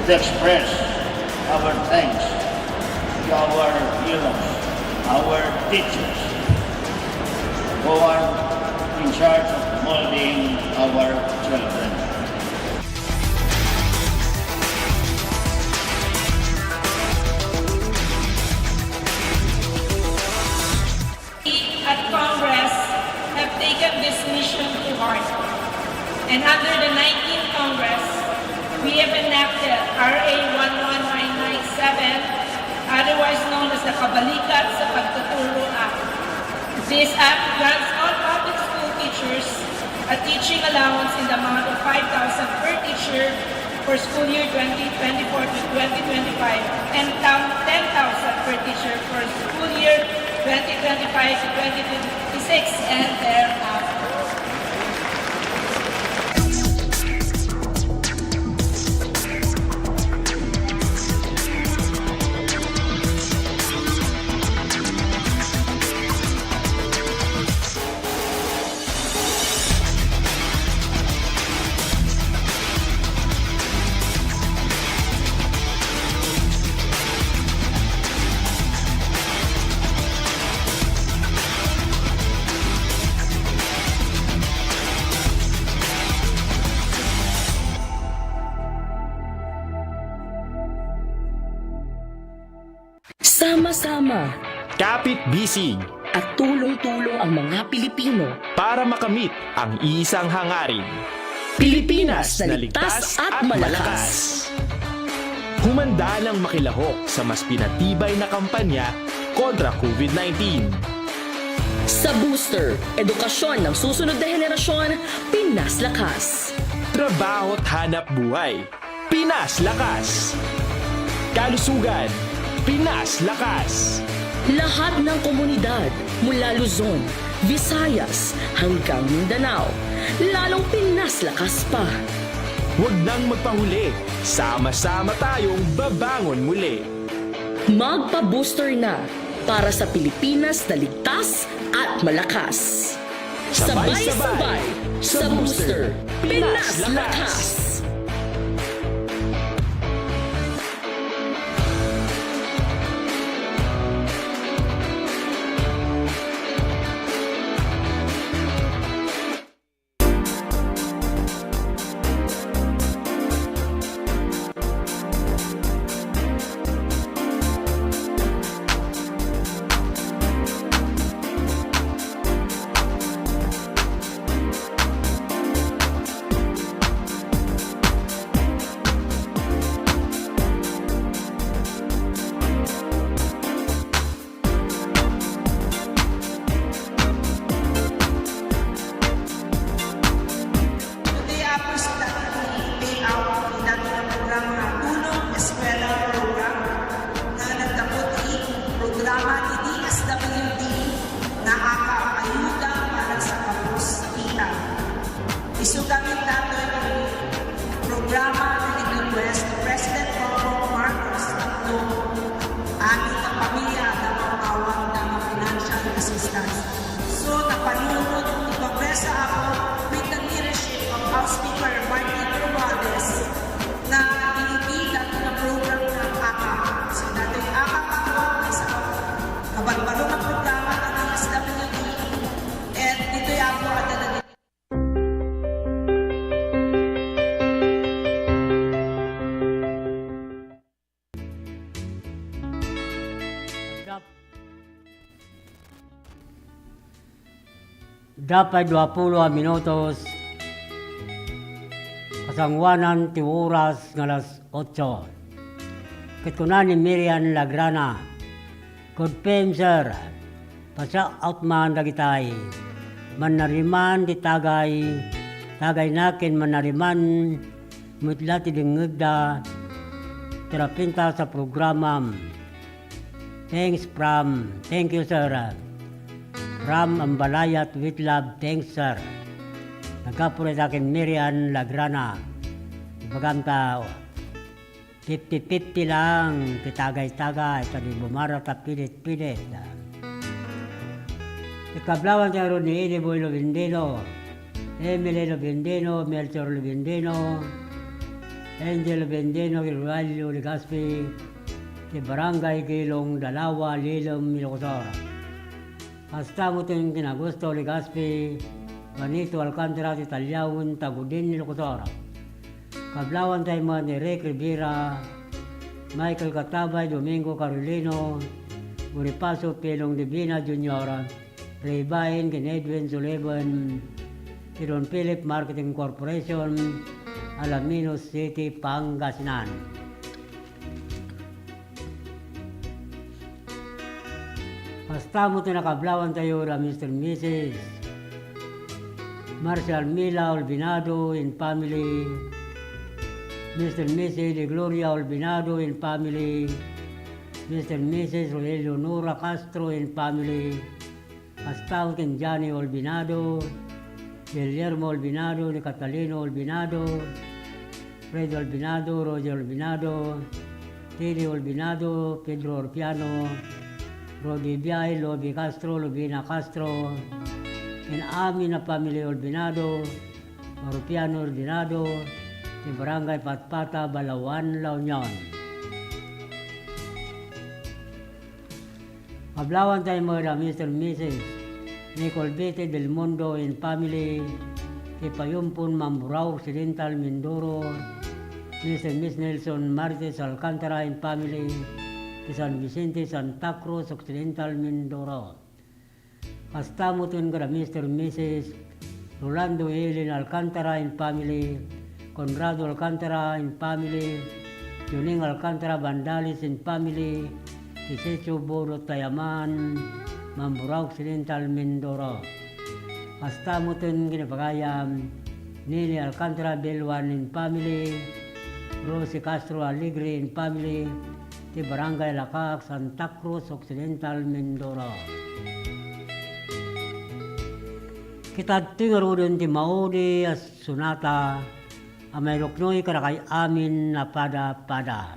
to express our thanks to our heroes, our teachers, who are in charge of molding our children. We at Congress have taken this mission to heart, and under the nineteenth Congress, we have enacted R A one one nine nine seven, otherwise known as the Kabalikat sa Pagtuturo Act. This act grants all public school teachers a teaching allowance in the amount of five thousand per teacher for school year twenty twenty-four to twenty twenty-five, and tam-, ten thousand per teacher for school year twenty twenty-five to twenty twenty-six and thereafter. Sama-sama. Kapit-bisig. At tulong-tulong ang mga Pilipino. Para makamit ang isang hangarin. Pilipinas na ligtas at malakas. Humanda nang makilahok sa mas pinatibay na kampanya kontra COVID nineteen. Sa Booster, edukasyon ng susunod na henerasyon, Pinas Lakas. Trabaho't hanap buhay. Pinas Lakas. Kalusugan, Pinas Lakas. Lahat ng komunidad mula Luzon, Visayas hanggang Mindanao, lalong Pinas Lakas pa. Huwag nang magpahuli, sama-sama tayong babangon muli. Magpa-booster na para sa Pilipinas na ligtas at malakas. Sabay-sabay sa Booster, Pinas Lakas! Isuda met daytoy ti programa nga nag-request ni President Bongbong Marcos Tatlo, amin nga pamilya a naawat nga financial assistance. So, napanunot ti Kongreso, Apo, with the leadership of House Speaker Martin Romualdez, nga inibida ti program nga AKAP. So, daytoy AKAP, Apo, maysa a kabarbaro nga programa nga D S W D, and ditoy, Apo, adda Dapay duapulo a minutos, kasangoanan ti oras nga alas otso. Ket kuna ni Miriam Lagrana, "Good P M, sir. Pa-shout out man dagitay. Mannariman ti tagay, tagayna ken mannariman met la ti dengngegda ti napintas a programam. Thanks from, thank you, sir. From Ambalayat with love, thanks, sir." Naggapu dayta ken Miriam Lagrana. Ibagam ta, fifty fifty lang ti tagay-tagay, ta di bumara ta pilit-pilit. Ikablawan tayo ni Eli Boy Lobendino, Emily Lobendino, Melchor Lobendino, Angel Lobendino, Rogelio Legaspi, ti Barangay Gilong, Dalawa, Lilem, Ilocos Sur. Kasta met ken Augusto Legaspi, Juanito Alcantara ti Taliaon, Tagudin, Ilocos Sur. Kablawan tayo met ni Rick Rivera, Michael Katabay, Domingo Carolino, Bonifacio Pilong Divina Junior, Ray Bain, ken Edwin Sullivan, ti Don Philip Marketing Corporation, Alaminos City, Pangasinan. Kasta met ti nakablawan tayo da Mister and Missus Marcial Mila Olvinado and family, Mister and Missus De Gloria Olvinado and family, Mister and Missus Rogelio Nora Castro and family, kasta met ken Johnny Olvinado, Guillermo Olvinado, ni Catalino Olvinado, Fred Olvinado, Roger Olvinado, Teddy Olvinado, Pedro Orpiano, Rodi Biay, Lobi Castro, Lobina Castro, ken amin a pamili Olvinado, Orpiano Olvinado, ti Barangay Patpata, Balaoan, La Union. Kablawan tayo met da Mister and Missus Nicole Vite Del Mundo and family, ti Payumpon, Mamburao Occidental, Mindoro, Mister and Miss Nelson Martes Alcantara and family, ti San Vicente, Santa Cruz Occidental, Mindoro. Kasta met ken da Mister and Missus Rolando Helen Alcantara and family, Conrado Alcantara and family, Juning Alcantara Bandales and family, ti Secho Bodo Tayaman, Mamburao Occidental, Mindoro. Kasta met ken kinapabayam, Nini Alcantara Belwan and family, Rosie Castro Alegre and family, ti Barangay Lakak, Santa Cruz Occidental, Mindoro. Kitadtoy ngaruden ti maudi a sonata a mairuknoy kadakay amin a pada-pada.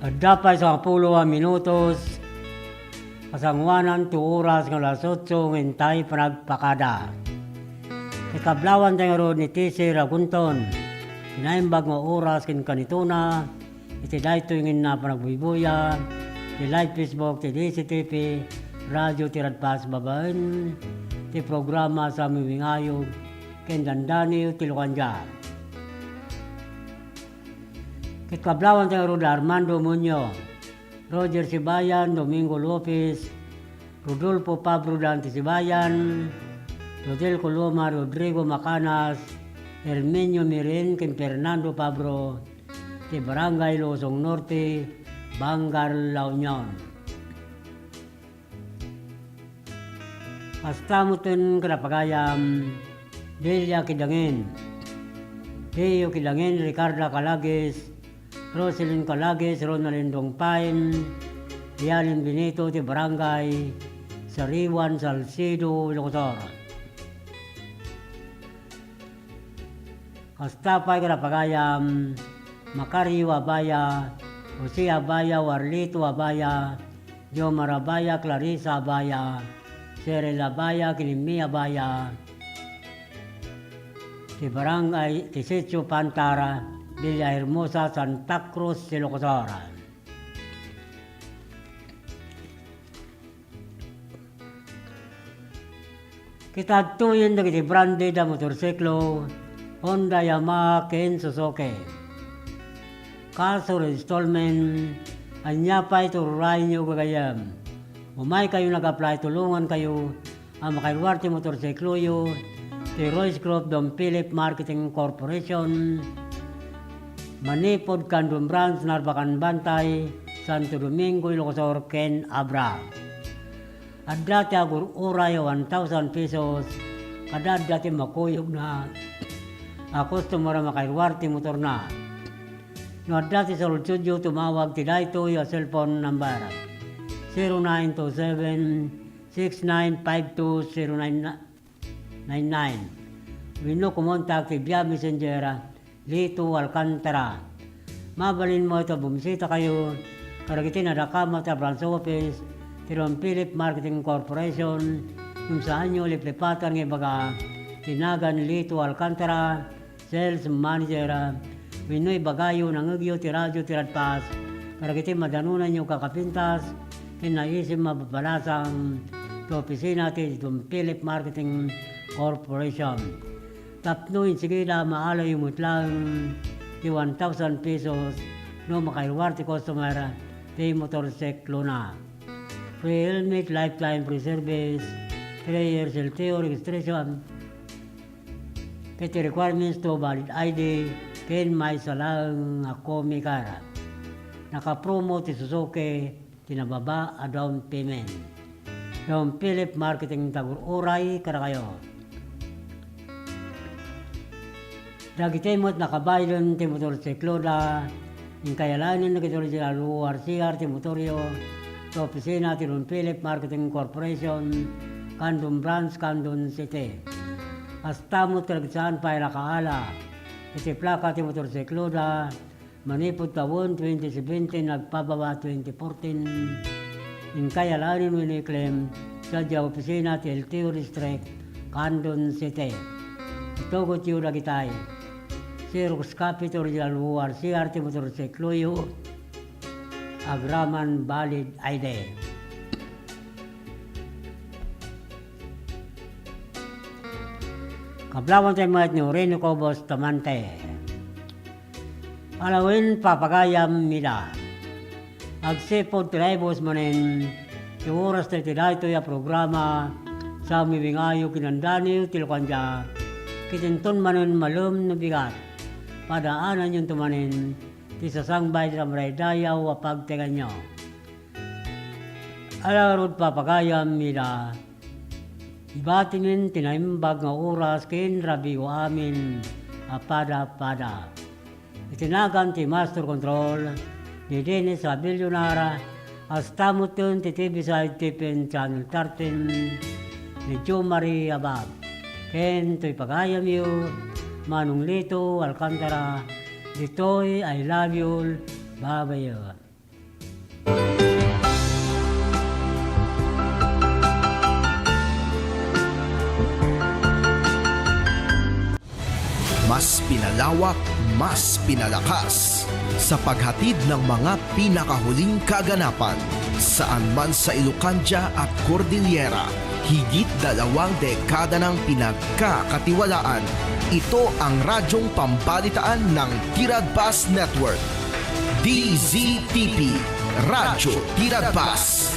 Adda pay sangapulo a minutos, kasangoanan ti oras nga alas otso nga intay panagpakada. Ket kablawanta ngarud ni T C Ragunton, ti naimbag nga oras ken kanitona, iti daytoy nga inna panagbuybuya, ti live Facebook ti D C T P, Radio Tiradpas babaen, ti programa Samoy Wingayog, ken Dandaniw ti Lukandia. Ket kablawanta ngarud da Armando Muñoz, Roger Sibayan, Domingo Lopez, Rodolfo Pabro Dante Sibayan, Rodel Coloma, Rodrigo Macanas, Herminio Mirin, ken Fernando Pabro, ti Barangay Luzon Norte, Bangar, La Union. Kasta metten kada pagayam, Delia Kidangin, Teo Kidangin, Ricarda Calagues, Roselyn Calagues, Ronaldin Dongpain, Rialin Benito ti Barangay Sariwan, Salcedo, Ilocos Sur. Kasta pay kada pagayam, Macario Abaya, Jose Abaya, Warlito Abaya, Jomar Abaya, Clarissa Abaya, Cheryl Abaya, Kinimi Abaya, ti Barangay, ti Sitio Pantar, Villahermosa, Santa Cruz, Ilocos Sur. Ket adtoyen dagiti branded a motorsiklo, Honda, Yamaha, ken Suzuki. Cash or installment, ania pay ti ururayenyo gagayyem? Umaykayo nag-apply, tulongankayo a makailwar ti motorsikloyo ti Royce Group Don Philip Marketing Corporation, manipud Candon Branch, Narbacan Bantay, Santo Domingo, Ilocos Sur, ken Abra. Adda ti agur-uray a one thousand pesos, kada adda ti makuyogna a customer a makailwar ti motorna. No adda ti saludsodyo, tumawag ti daytoy a cellphone number, zero nine two seven, six nine five two, zero nine nine nine, wenno kumontak ti via Messenger, Lito Alcantara. Mabalin met a bumisitakayo kadagiti nadakamat a branch office ti Don Philip Marketing Corporation, ngem saanyo liplipatan nga ibaga ti nagan Lito Alcantara, sales manager, wenno ibagayo, nangngegyo ti Radio Tiradpas kadagiti madanonanyo kakapintas ken naisem a pabalasang ti opisina ti Don Philip Marketing Corporation. Tapno insigida, maalayo met laeng ti one thousand pesos no makailwar ti customer ti motorsiklona. Free helmet, lifetime free service, three years L T O registration, ket ti requirements to valid I D ken maysa laeng a comic card. Nakapromo ti Suzuki ti nababa a down payment. Don Philip Marketing, tagur-uray kadakayo. Dagiti met nakabaylen ti motorsikloda, inkay alaenen dagiti original O R C R ti motoryo, ti opisina ti Don Philip Marketing Corporation, Candon Branch, Candon City. Kasta met kadagiti saan pay nakaala iti plaka ti motorsikloda, manipud tawen twenty seventeen agpababa twenty fourteen, inkay alaenen wenno i-claim sadiay opisina ti L T O District, Candon City. Itugotyo dagitay: xerox copy ti original O R C R ti motorsikloyo, agraman valid I D. Kablawanta met ni Orinoco Bustamante. Alawen, papagayam, Mida. Agsipud ti naibus manen ti oras ta iti daytoy a programa, Samoy Wingayog ken Dandaniw ti Lukandia, ket inton manen malem no bigat, padaananyonto manen ti sasangbay ti maraydaydaw a pagteganyo. Ala ngarud, papagayam, Mida, ibatimin ti naimbag nga oras ken rabiiyo amin a pada-pada. Iti nagan ti Master Control ni Dennis Abellonara, kasta metten ti T V Side T P N Channel thirteen ni Jo Marie Abab, ken toy pagayamyo, Manong Lito Alcantara, ditoy I Love You, Babayo. Mas pinalawak, mas pinalakas sa paghatid ng mga pinakahuling kaganapan. Saan man sa Ilocandia at Cordillera, higit dalawang dekada nang pinagkakatiwalaan. Ito ang radyong pambalitaan ng Tiradpas Network. D Z T P, Radyo Tiradpas.